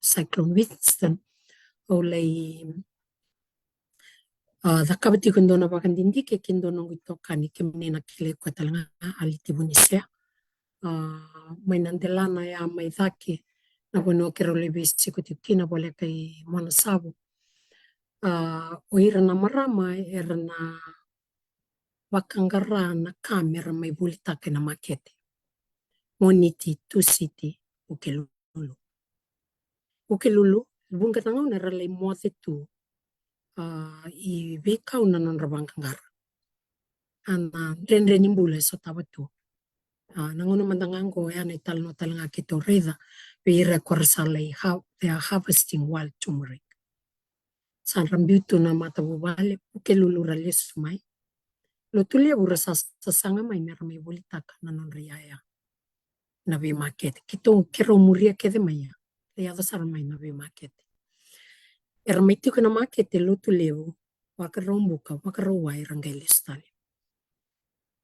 Cyclone Winston. Au lai, a, cakava tiko e dua na vakadidike kei dua na noqu itokani, kemuni na kilai koya tale ga, a, Aliti Vunisea. A, mai na delana ya mai cake, na vanua keirau lai veisiko tiko kina voleka i Monasavu. A, o ira na marama era na vakaqara na ka mera mai volitaka ena makete. Moniti, Tusiti, Vukelulu. Vukelulu, vuqa na gauna era lai moce tu, a, i veikau na nodra vaqaqara. A, na dredre ni bula e sotava tu. A, na gauna mada ga oqo, oya na italanoa tale ga keitou raica vei ira ko ra sa lai ha-, they are harvesting wild turmeric. Sa ra biu tu na matavuvale, Vukelulu ra lesu mai. Lotulevu ra sa sasaga mai mera mai volitaka na nodra iyaya na veimakete. Keitou, keirau muria kece mai ya. Ra yaco sara mai na veimakete. Era mai tiko na makete, Lotulevu, Vakaraubuka, Vakarauwai, ra qai lesu tale.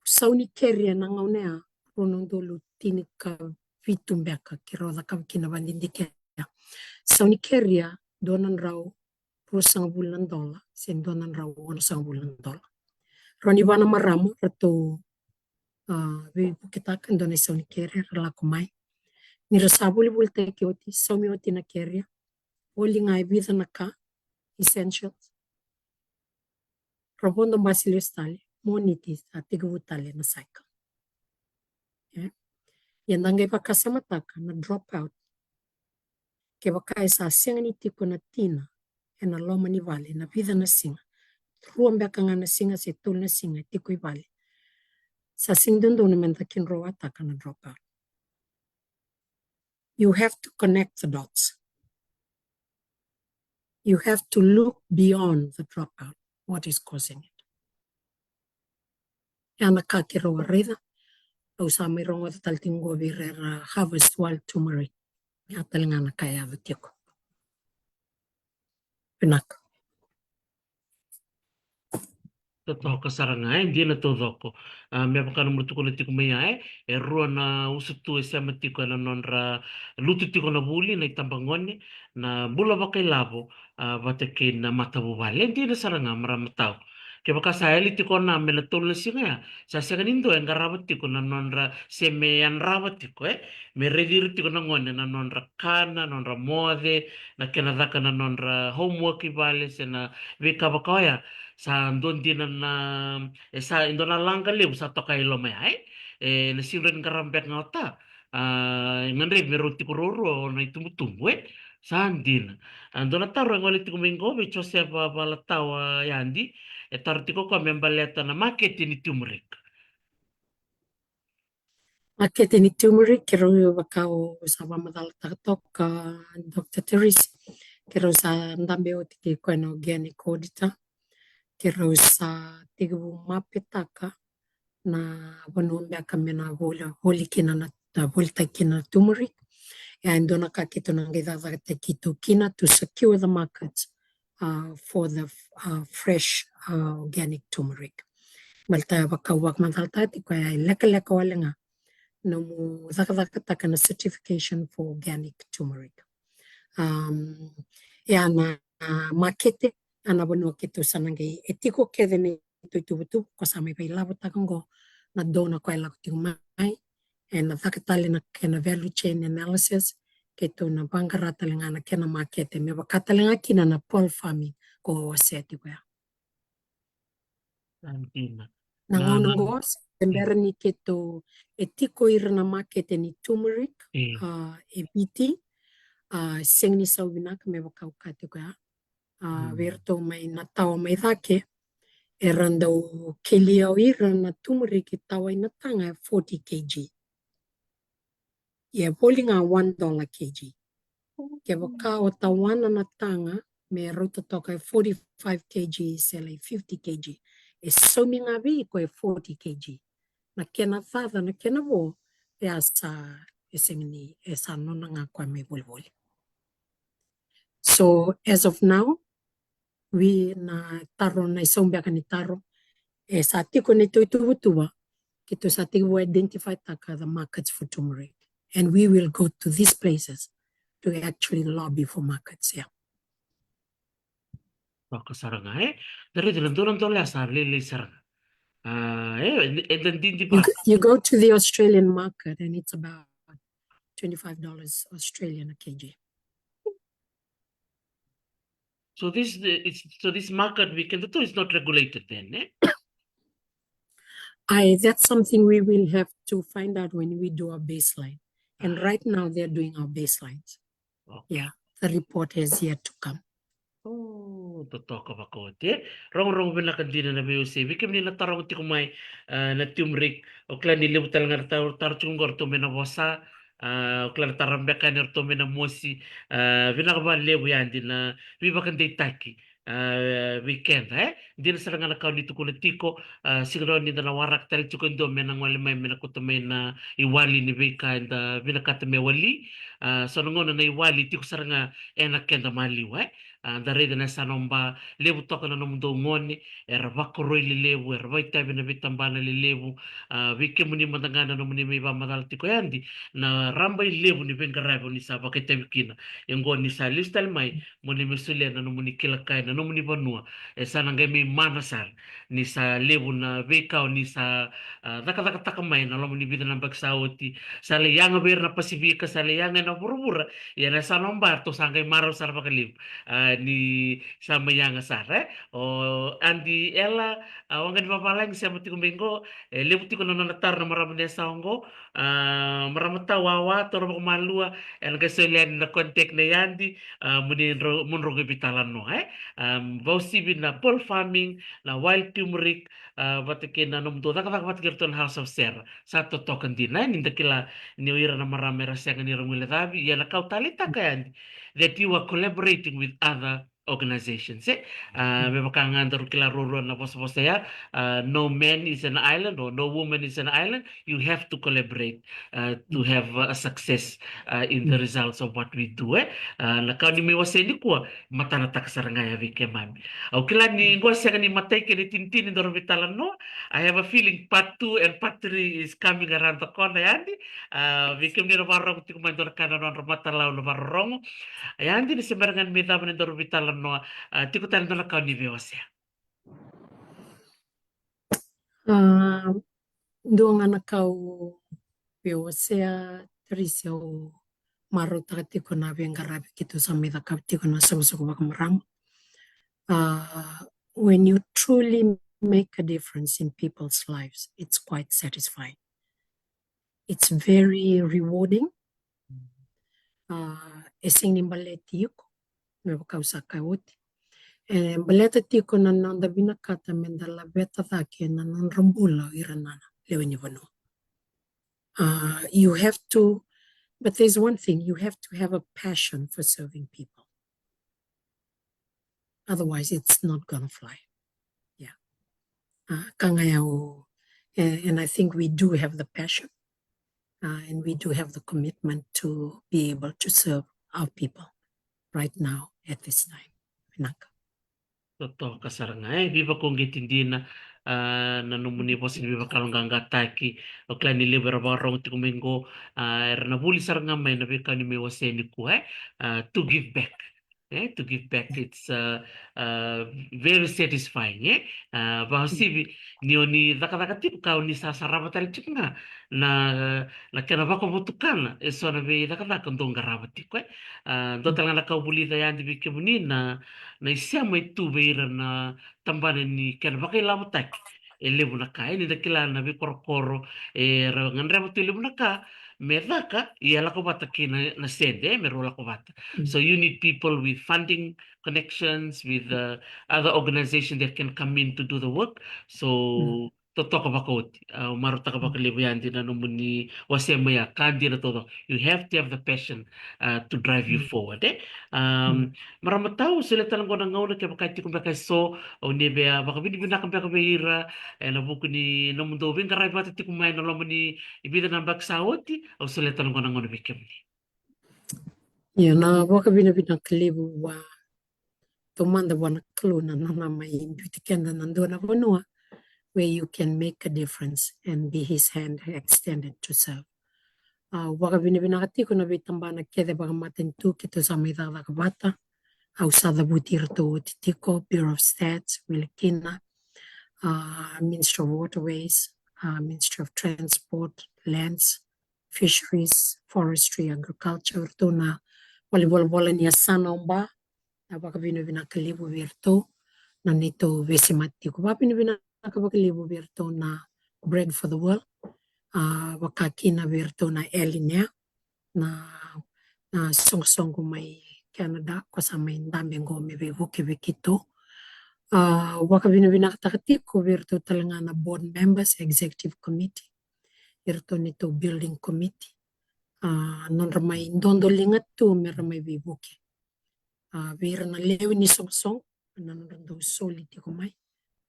Sau ni keria na gauna ya, rua na udolu tinikavitu beka, keirau cakava kina vakadidike ya. Sau ni keria, dua na drau ruasagavulu na dola, se dua na drau onosagavulu na dola. Rua ni va na marama, ratou, a, veivuketaka e dua na isau ni keria, ra lako mai. Ni ra sa volivolitaki oti, saumi oti na keria, voli ga e vica na ka, essentials. Ra vodo basi lesu tale, Moniti sa tekivu tale na cycle. E? Ia da qai vakasamataka na drop out. Kevaka e sa sega ni tiko na tina ena loma ni vale na vica na siga, rua beka ga na siga se tolu na siga e tiko i vale, sa sega ni dodonu meda kidrowataka na drop out. You have to connect the dots. You have to look beyond the dropout. What is causing it? Ya na ka keirau a raica. Au sa mai rogoca tale tiko qo vei ira era harvest wild turmeric. Ya tale ga na ka e yaco tiko. Vinaka. Totoka sara ga, e dina taucoko. A, me vaka na mura tukuna tiko mai ya, e, e rua na usutu e sema tiko ena nodra lutu tiko na vuli, na itabagone, na bula vakailavo, a, vata kei na matavuvale. E dina sara ga, marama tau. Kevaka sa yali tiko na me na tolu na siga ya, sa sega ni dua e qarava tiko na nodra, se me yadrava tiko, e, me raici ira tiko na gone na nodra kana, nodra moce, na kena caka na nodra homework i vale, se na veika vaka oya. Sa dua dina na, e sa, e dua na laqa levu sa toka i loma ya, e? E na sega ni rawa ni qarava beka ga o ta. A, e gadrevi me rau tiko ruarua o na itubutubu, e? Sa dina. A, dua na taro e gole tiko mai qo vei Joseph Valatawa Yadi, e taro tiko koya me baleta na makete ni turmeric. Makete ni turmeric, keirau vaka au sa vakamacalataka toka, Doctor Teresi, keirau sa dabe oti kei koya na organic auditor. Keirau sa tekivu mapetaka na vanua beka me na voli, voli kina na, na volitaki kina na turmeric. E a dua na ka keitou na qai cakacakataki keitou kina to secure the market, uh, for the, uh, fresh, uh, organic turmeric. Baleta e vaka au vakamacalataka tiko, e lekaleka wale ga nomu cakacakataka na certification for organic turmeric. Um, e a na, uh, makete, a na vanua keitou sa na qai, e tiko kece na neitou ituvatuva, ko sa mai vailavotaka oqo, na dua na ka e lako tiko mai, e na caka tale na kena value chain analysis, keitou na vaqara tale ga na kena makete, me vaka tale ga kina na pole farming ko wasea tiko ya. Sa dina. Na gauna oqo, se bera ni keitou, e tiko ira na makete ni turmeric, e, a, e Viti, a, sega ni sau vinaka me vaka au kaya tiko ya. A, vei iratou mai na tawa mai cake, era dau kelia o ira na turmeric e tawa i na taga e forty K G. Ia e voli ga one dollar K G. Kevaka o tawana na taga me rauta toka e forty-five K G se lai fifty K G, e saumi ga vei iko e forty K G. Na kena caca, na kena vo, e a sa, e sega ni, e sa nona ga koya mai volivoli. So as of now, we na taro, na isau beka ni taro, e sa tiko na neitou ituvatuva, keitou sa tekivu identify taka the markets for turmeric. And we will go to these places to actually lobby for markets, yeah. Toka sara ga, e? Da raica na dua na dola ya sa lailai sara ga. A, e, e da didi. You go, you go to the Australian market and it's about twenty-five dollars Australian a K G. So this, uh, it's, so this market we can do is not regulated then, eh? I, that's something we will have to find out when we do our baseline. And right now they're doing our baselines. Okay. Yeah, the report has yet to come. O, totoka vakaoti, e. Rogorogo vinaka dina na veiwasei. Vei kemuni na taroga tiko mai, e, na turmeric, o kila ni levu tale ga na taro, taro tiko qo ratou mai na vosa, e, o kila na taro beka ni ratou mai na mosi, e, vinaka vakalevu, ya dina, veivakadeitaki, e, vei keda, e. Dina sara ga na ka o ni tukuna tiko, a, sega ni da na waraka tale tiko e dua me na gole mai me na kauta mai na iwali ni veika eda vinakata me wali. A, so na gauna na iwali tiko sara ga ena keda maliwa, e. A, da raica na yasana o Ba, levu toka na nomudou gone era vakoroi lelevu, era vakaitavi na veitabana lelevu. A, vei kemuni mada ga na nomuni mai vakamacala tiko, e, Adi, na rabailevu ni veiqaravi o ni sa vakaitavi kina. E qo ni sa lesu tale mai, mo ni mai solia na nomuni kila kai, na nomuni vanua. E sa na qai mai mana sara ni sa levu na veika o ni sa, a, cakacakataka mai na loma ni vica na yabaki sa oti. Sa lai yaga vei ira na Pasifika, sa lai yaga ena vuravura. Ia na yasana o Ba ratou sa qai marau sara vakalevu, a, ni sa mai yaga sara, e. O Adi Ela, a, waqa ni vavalagi sema tiko mai qo, e levu tiko na nona taro na marama ni yasana qo. A, marama tau wawa, toro vakamalua, ena qai solia yani na contact nei Adi, a, mo ni dro-, mo ni rogo veitalanoa, e. A, vakauasivi na pole farming, na wild turmeric, a, vata kei na nomudou cakacaka vata kei iratou na House of Sera. Sa totoka dina, e, ni da kila ni o ira na marama era sega ni ra guilecavi, ia na ka au taleitaka yani, that you are collaborating with other organizations, e. A, me vaka ga daru kila ruarua na vosavosa ya, a, no man is an island or no woman is an island. You have to collaborate, uh, to have, uh, a success, uh, in the results of what we do, e. A, na ka ni mai wasea nikua, matanataka sara ga ya vei keimami. Au kila ni qo sega ni matai kei na itinitini daru veitalanoa. I have a feeling part two and part three is coming around the corner, e Adi. A, vei kemuni na vakarorogo tiko mai, dua na ka na nodra matalau na vakarorogo. E Adi, ni se bera ga ni mai cava na daru veitalanoa, a, tiko tale dua na ka o ni veiwasea. A, dua ga na ka au veiwasea, Teresi, au marautaka tiko na veiqaravi keitou sa mai cakava tiko na soqosoqo vakamarama. A, when you truly make a difference in people's lives, it's quite satisfying. It's very rewarding. A, e sega ni baleti iko, me vaka au sa kaya oti. E baleta tiko na noda vinakata me da laveta cake na nodra bula o ira na lewe ni vanua. A, you have to, but there's one thing, you have to have a passion for serving people. Otherwise, it's not gonna fly. Yeah. A, ka ga ya o, a, and I think we do have the passion. Uh, and we do have the commitment to be able to serve our people right now at this time. Vinaka. Totoka sara ga, e, veivakauqeti dina, a, na nomuni vosa ni veivakayaloqaqataki, o kila ni levu era vakarogo tiko mai qo, a, era na vuli sara ga mai na veika ni mai wasea nikua, e, a, to give back. E, to give back, it's, uh, uh, very satisfying, e? Uh, vakauasivi, ni o ni cakacaka tiko ka o ni sa sarava tale tiko ga na, na kena vakavotukana, e so na veicakacaka dou qarava tiko, e? Uh, dua tale ga na ka au vulica Yadi vei kemuni na, na isema e tu vei ira na tabana ni kena vakailavotaki. E levu na ka, e, ni da kila na veikorokoro, e, ra gadreva tu e levu na ka me caka, ia lako vata kei na, na sede, e, me rau lako vata. So you need people with funding connections, with, uh, other organizations that can come in to do the work. So, totoka vakaoti. Au marautaka vakalevu Yadi na nomuni wasea mai ya, ka dina taucoko. You have to have the passion, uh, to drive you forward, e? Um, marama tau, solia tale qo na gauna kevaka e tiko beka e so o ni via vakavinavinaka beka vei ira ena vuku ni nomudou veiqaravi vata tiko mai ena loma ni vica na yabaki sa oti, au solia tale qo na gauna vei kemuni. Io, na vakavinavinaka levu vua, taumada vua na Kalou na nona mai biuti keda na dua na vanua where you can make a difference and be his hand extended to serve. Au vakavinavinaka tiko na veitabana kece vakamatanitu keitou sa mai cakacaka vata. Au sa cavuti iratou oti tiko, Bureau of Stats, wili kina, uh, Ministry of Waterways, uh, Ministry of Transport, Lands, Fisheries, Forestry, Agriculture, iratou na valenivolavola ni yasana o Ba. Na vakavinavinaka levu vei iratou na neitou veisemati tiko. Vakavinavinaka vakalevu vei iratou na Bread for the World, a, vaka kina vei iratou na Elinea, na, na soqosoqo mai Canada, ko sa mai dabe qo me veivuke vei keitou. A, vakavinavinakataka tiko vei iratou tale ga na board members, executive committee, iratou neitou building committee, a, nodra mai dodoliga tu me ra mai veivuke. A, vei ira na lewe ni soqosoqo na nodra dau soli tiko mai.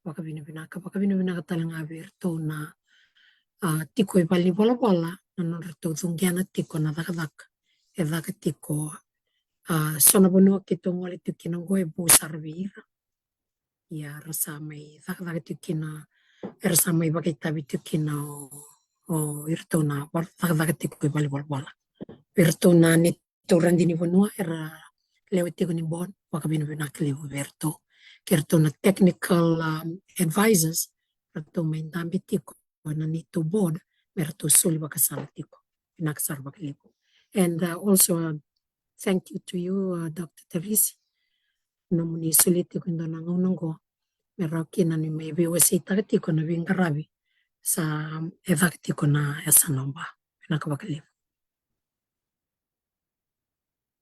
Vakavinavinaka, vakavinavinaka tale ga vei iratou na, a, tiko e valenivolavola na nodratou cuqena tiko na cakacaka e caka tiko. A, so na vanua keitou gole tiko kina qo e vou sara vei ira. Ia ra sa mai cakacaka tiko kina, era sa mai vakaitavi tiko kina o, o iratou na va-, cakacaka tiko e valenivolavola. Iratou na neitou radini vanua era lewe tiko ni board, vakavinavinaka levu vei iratou. Kei iratou na technical, um, advisors, ratou mai dabe tiko na neitou board me ratou soli vakasala tiko. Vinaka sara vakalevu. And, uh, also, uh, thank you to you, uh, Doctor Tavisi. Nomuni solia tiko e dua na gauna qo me rawa kina ni mai veiwaseitaka tiko na veiqaravi sa, e caka tiko na yasana o Ba. Vinaka vakalevu.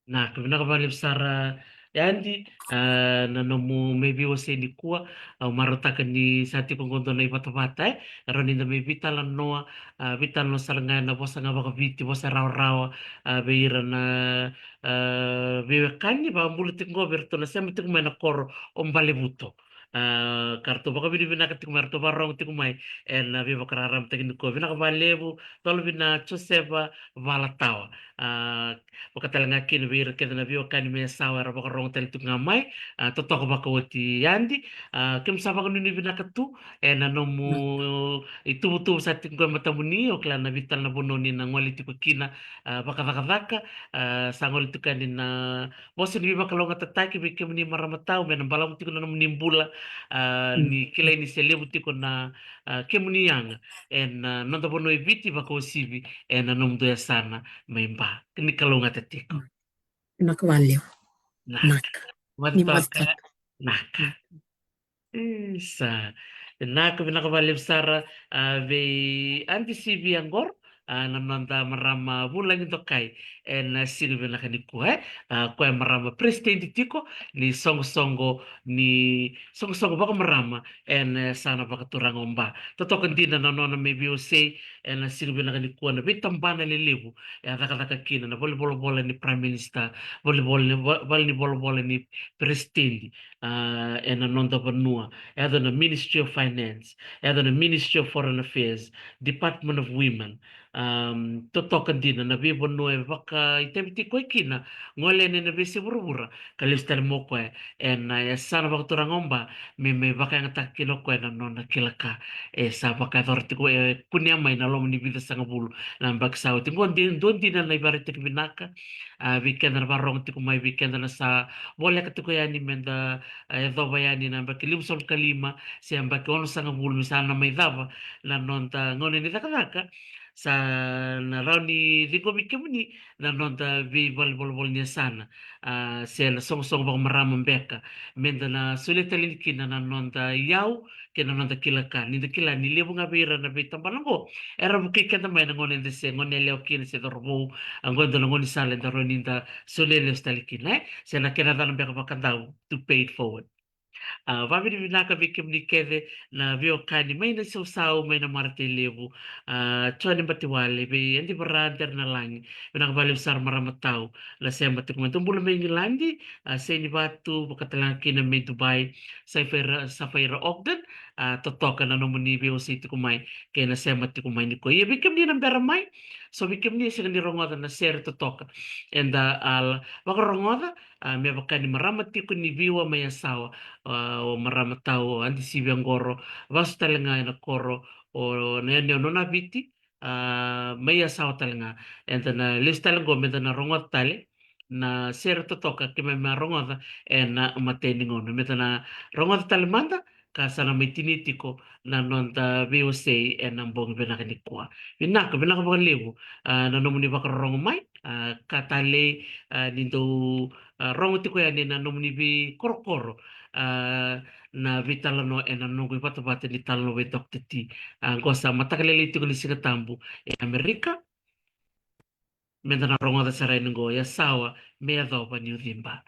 Vinaka, vinaka vakalevu sara Yadi, a, na nomu mai veiwasei nikua. Au marautaka ni sa tiko qo dua na ivatavata, e, e rawa ni da mai veitalanoa, a, veitalanoa sara ga ena vosa ga vakaviti, vosa rawarawa, a, vei ira na, a, veiwekani vakabula tiko qo vei iratou na sema tiko mai na koro o Balevuto. A, ka ratou vakavinavinaka tiko mai, ratou vakarorogo tiko mai ena veivakararamataki nikua. Vinaka vakalevu, Tolovina Josefa Valatawa. A, vaka tale ga kina vei ira kece na veiwekani mai Yasawa era vakarorogo tale tiko ga mai. A, totoka vakaoti Yadi. A, keimami sa vakanuinui vinaka tu ena nomu ituvatuva sa tiko qo e matamuni, au kila na vica tale na vanua ni na gole tiko kina, a, vakacakacaka, a, sa gole tiko yani na vosa ni veivakalougatataki vei kemuni marama tau me na balavu tiko na nomuni bula, a, ni kilai ni se levu tiko na, a, kemuni yaga ena, a, noda vanua e Viti vakauasivi ena nomudou yasana mai Ba. Ni kalougata tiko. Vinaka vakalevu. Vinaka. Ni mataka. Vinaka. Isa. Vinaka, vinaka vakalevu sara, a, vei Aunty Sivi qori, a, na noda marama vulagi dokai, ena siga vinaka nikua, e. A, koya marama president tiko ni soqosoqo, ni soqosoqo vakamarama ena, e, yasana vakaturaga o Ba. Totoka dina na nona mai veiwasei ena siga vinaka nikua na veitabana lelevu e a cakacaka kina na valenivolavola ni Prime Minister, valenivola ni, va-, valenivolavola ni president, a, ena noda vanua. E yaco na Ministry of Finance, e yaco na Ministry of Foreign Affairs, Department of Women. Am, totoka dina na veivanua e vakaitavi tiko kina, gole ena veiyasai vuravura, ka lesu tale mai o koya ena, e, yasana vakaturaga o Ba, me, me vakayagataka kina o koya na nona kila ka e sa vakayacora tiko, e kunea mai na loma ni vica sagavulu na yabaki sa oti. Qo di-, dua dina na ivakaraitaki vinaka, a, vei keda na vakarorogo tiko mai, vei keda na sa voleka tiko yani meda, a, yacova yani na yabaki limasagavulu ka lima se yabaki onosagavulu, me sa na mai cava na noda gauna ni cakacaka. Sa na rawa ni ciqomi kemuni na noda veivalenivolavola ni yasana, a, se na soqosoqo vakamarama beka, meda na solia tale yani kina na noda iyau kei na noda kila ka. Ni da kila ni levu ga vei ira na veitabana qo era vukei keda mai na gauna eda se goneyalewa kina se cauravou, a, qo e dua na gaunisala eda rawa ni da solia lesu tale kina, e, se na kena yacana beka vakadau, to pay it forward. A, vakavinavinaka vei kemuni kece na veiwekani mai Naisausau, mai Namaratailelevu, a, Jone Batiwale, vei Adi Vara, Dere na Lagi. Vinaka vakalevu sara marama tau na sema tiko mai. Dou bula mai Igiladi, a, Seinivatu, vaka tale ga kina mai Dubai, Safaira, Safaira Ogden, a, totoka na nomuni veiwasei tiko mai kei na sema tiko mai nikua. Ia vei kemuni na bera mai, so vei kemuni e sega ni rogoca na sere totoka eda a vakarogoca, a, me vaka ni marama tiko ni Viwa mai Yasawa, a, o marama tau o Adi Sivi Aqoro, vasu tale ga ena koro o Neoneo Nonaviti, a, mai Yasawa tale ga. Eda na lesu tale qo meda na rogoca tale na sere totoka keimami a rogoca ena imatai ni gauna. Meda na rogoca tale mada ka sa na mai tinia tiko na noda veiwasei ena bogi vinaka nikua. Vinaka, vinaka vakalevu, a, na nomuni vakarorogo mai, a, ka talei, a, ni dou, a, rogo tiko yani na nomuni veikorokoro, a, na veitalanoa ena noqu ivatavata ni talanoa vei Doctor T. A, qo sa mataka lailai tiko ni Siga Tabu e Amerika. Meda na rogoca sara yani qo, Yasawa me yacova niu ciba.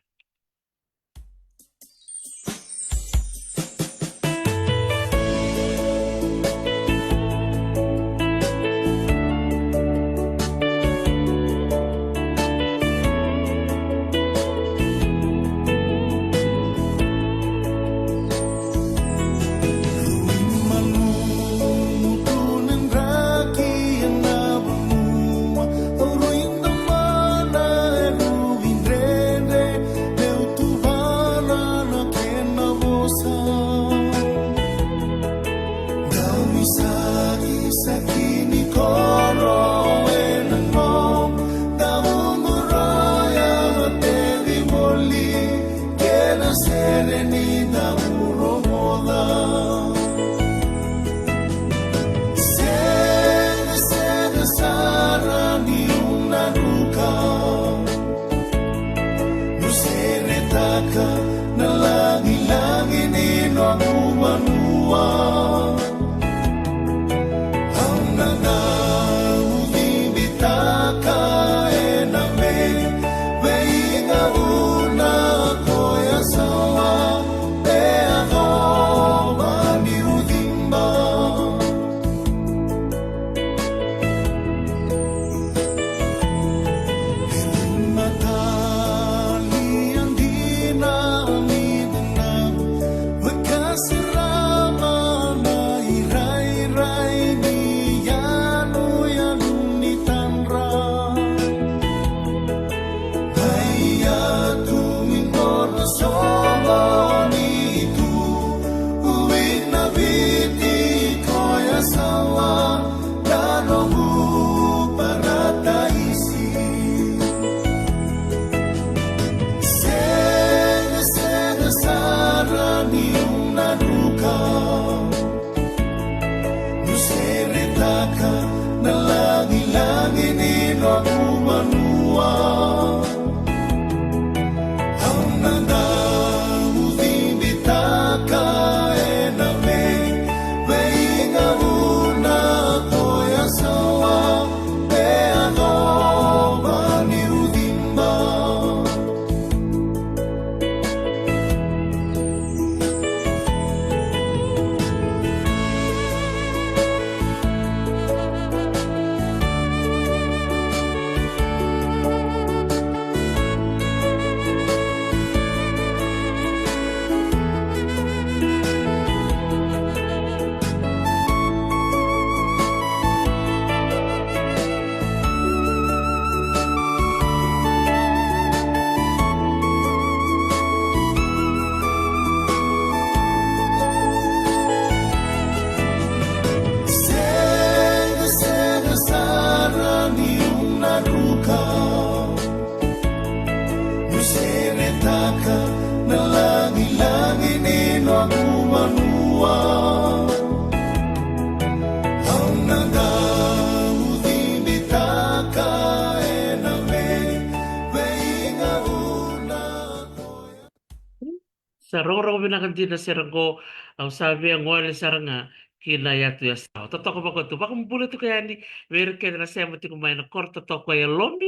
Sa rogorogo vinaka dina sara qo, au sa via gole sara ga ki na yatu Yasawa. Totoka vakaotu, vakabula tiko yani vei ira kece na sema tiko mai na koro totoka e Lobi,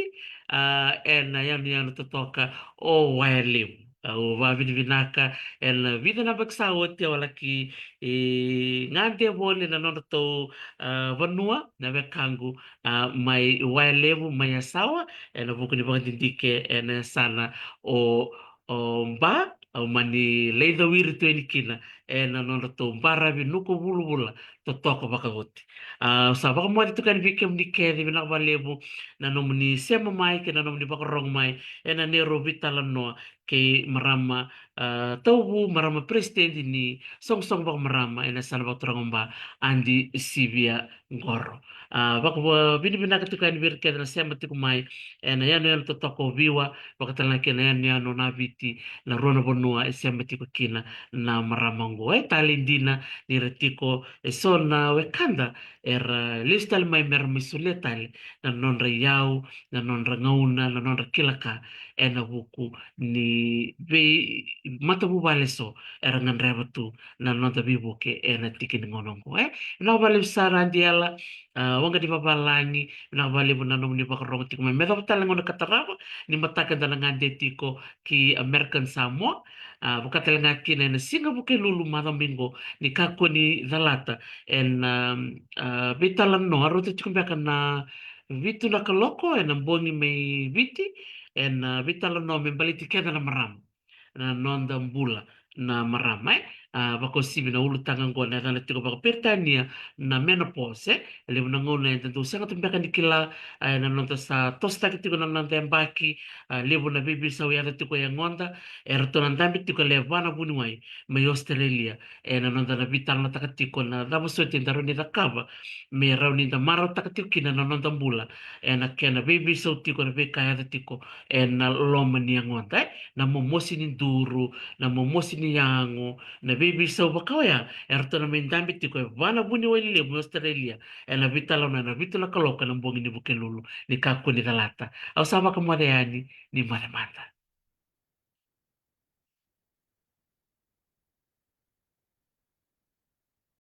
a, ena yanuyanu totoka o Waialevu. Au vavinavinaka ena vica na baki sa oti au a laki, e, gade voli na nodratou, a, vanua na wekaqu, a, mai Waialevu, mai Yasawa, ena vuku ni vakadidike ena yasana o, o Ba, au mani lai cawiri tu yani kina ena nodratou baravi nuku vulavula totoka vakaoti. A, sa vakamoce tiko yani vei kemuni kece, vinaka vakalevu na nomuni sema mai kei na nomuni vakarogo mai ena neirau veitalanoa kei marama, a, tauvu, marama peresitedi ni soqosoqo vakamarama ena yasana vakaturaga o Ba, Adi Sivia Qoro. A, vakavinavinaka tiko yani vei ira kece na sema tiko mai ena yanuyanu totoka o Viwa, vakatale ga kina yanuyanu o Naviti, na rua na vanua e sema tiko kina na marama oqo. E talei dina ni ra tiko eso na wekada era lesu tale mai mera mai solia tale na nodra iyau, na nodra gauna, na nodra kila ka ena vuku ni veimatavuvale eso era gadreva tu na noda veivuke ena tiki ni gauna oqo. E, vinaka vakalevu sara Adi Yala, a, waqa ni vavalagi, vinaka vakalevu na nomuni vakarogo tiko mai. Me yacova tale na gauna ka tarava ni mataka eda na gade tiko ki American Samoa, a, vakatale ga kina ena siga Vukelulu macawa mai qo, ni kakua ni calata ena, a, veitalanoa, rauta tiko beka na vitu na kaloko ena bogi mai Viti, ena veitalanoa me baleti keda na marama, na noda bula na marama, e. A, vakauasivi na ulutaga oqo na yacana tiko vakaperitania na menopause, e. E levu na gauna eda dau sega tu beka ni kila, a, ena noda sa tosotaki tiko na noda yabaki, a, levu na veiveisau e yaco tiko e yagoda, eratou na dabe tiko e lewe va na vuniwai mai Australia, ena noda na veitalanoataka tiko na cava soti eda rawa ni cakava me rawa ni da marautaka tiko kina na noda bula ena kena veiveisau tiko na veika e yaco tiko ena loma ni yagoda, e. Na momosi ni duru, na momosi ni yago, na veiveisau vaka oya, eratou na mai dabe tiko e va na vuniwai lelevu mai Australia ena veitalanoa ena vitu na kaloko ena bogi ni Vukelulu, ni kakua ni calata. Au sa vakamoce yani, ni moce mada.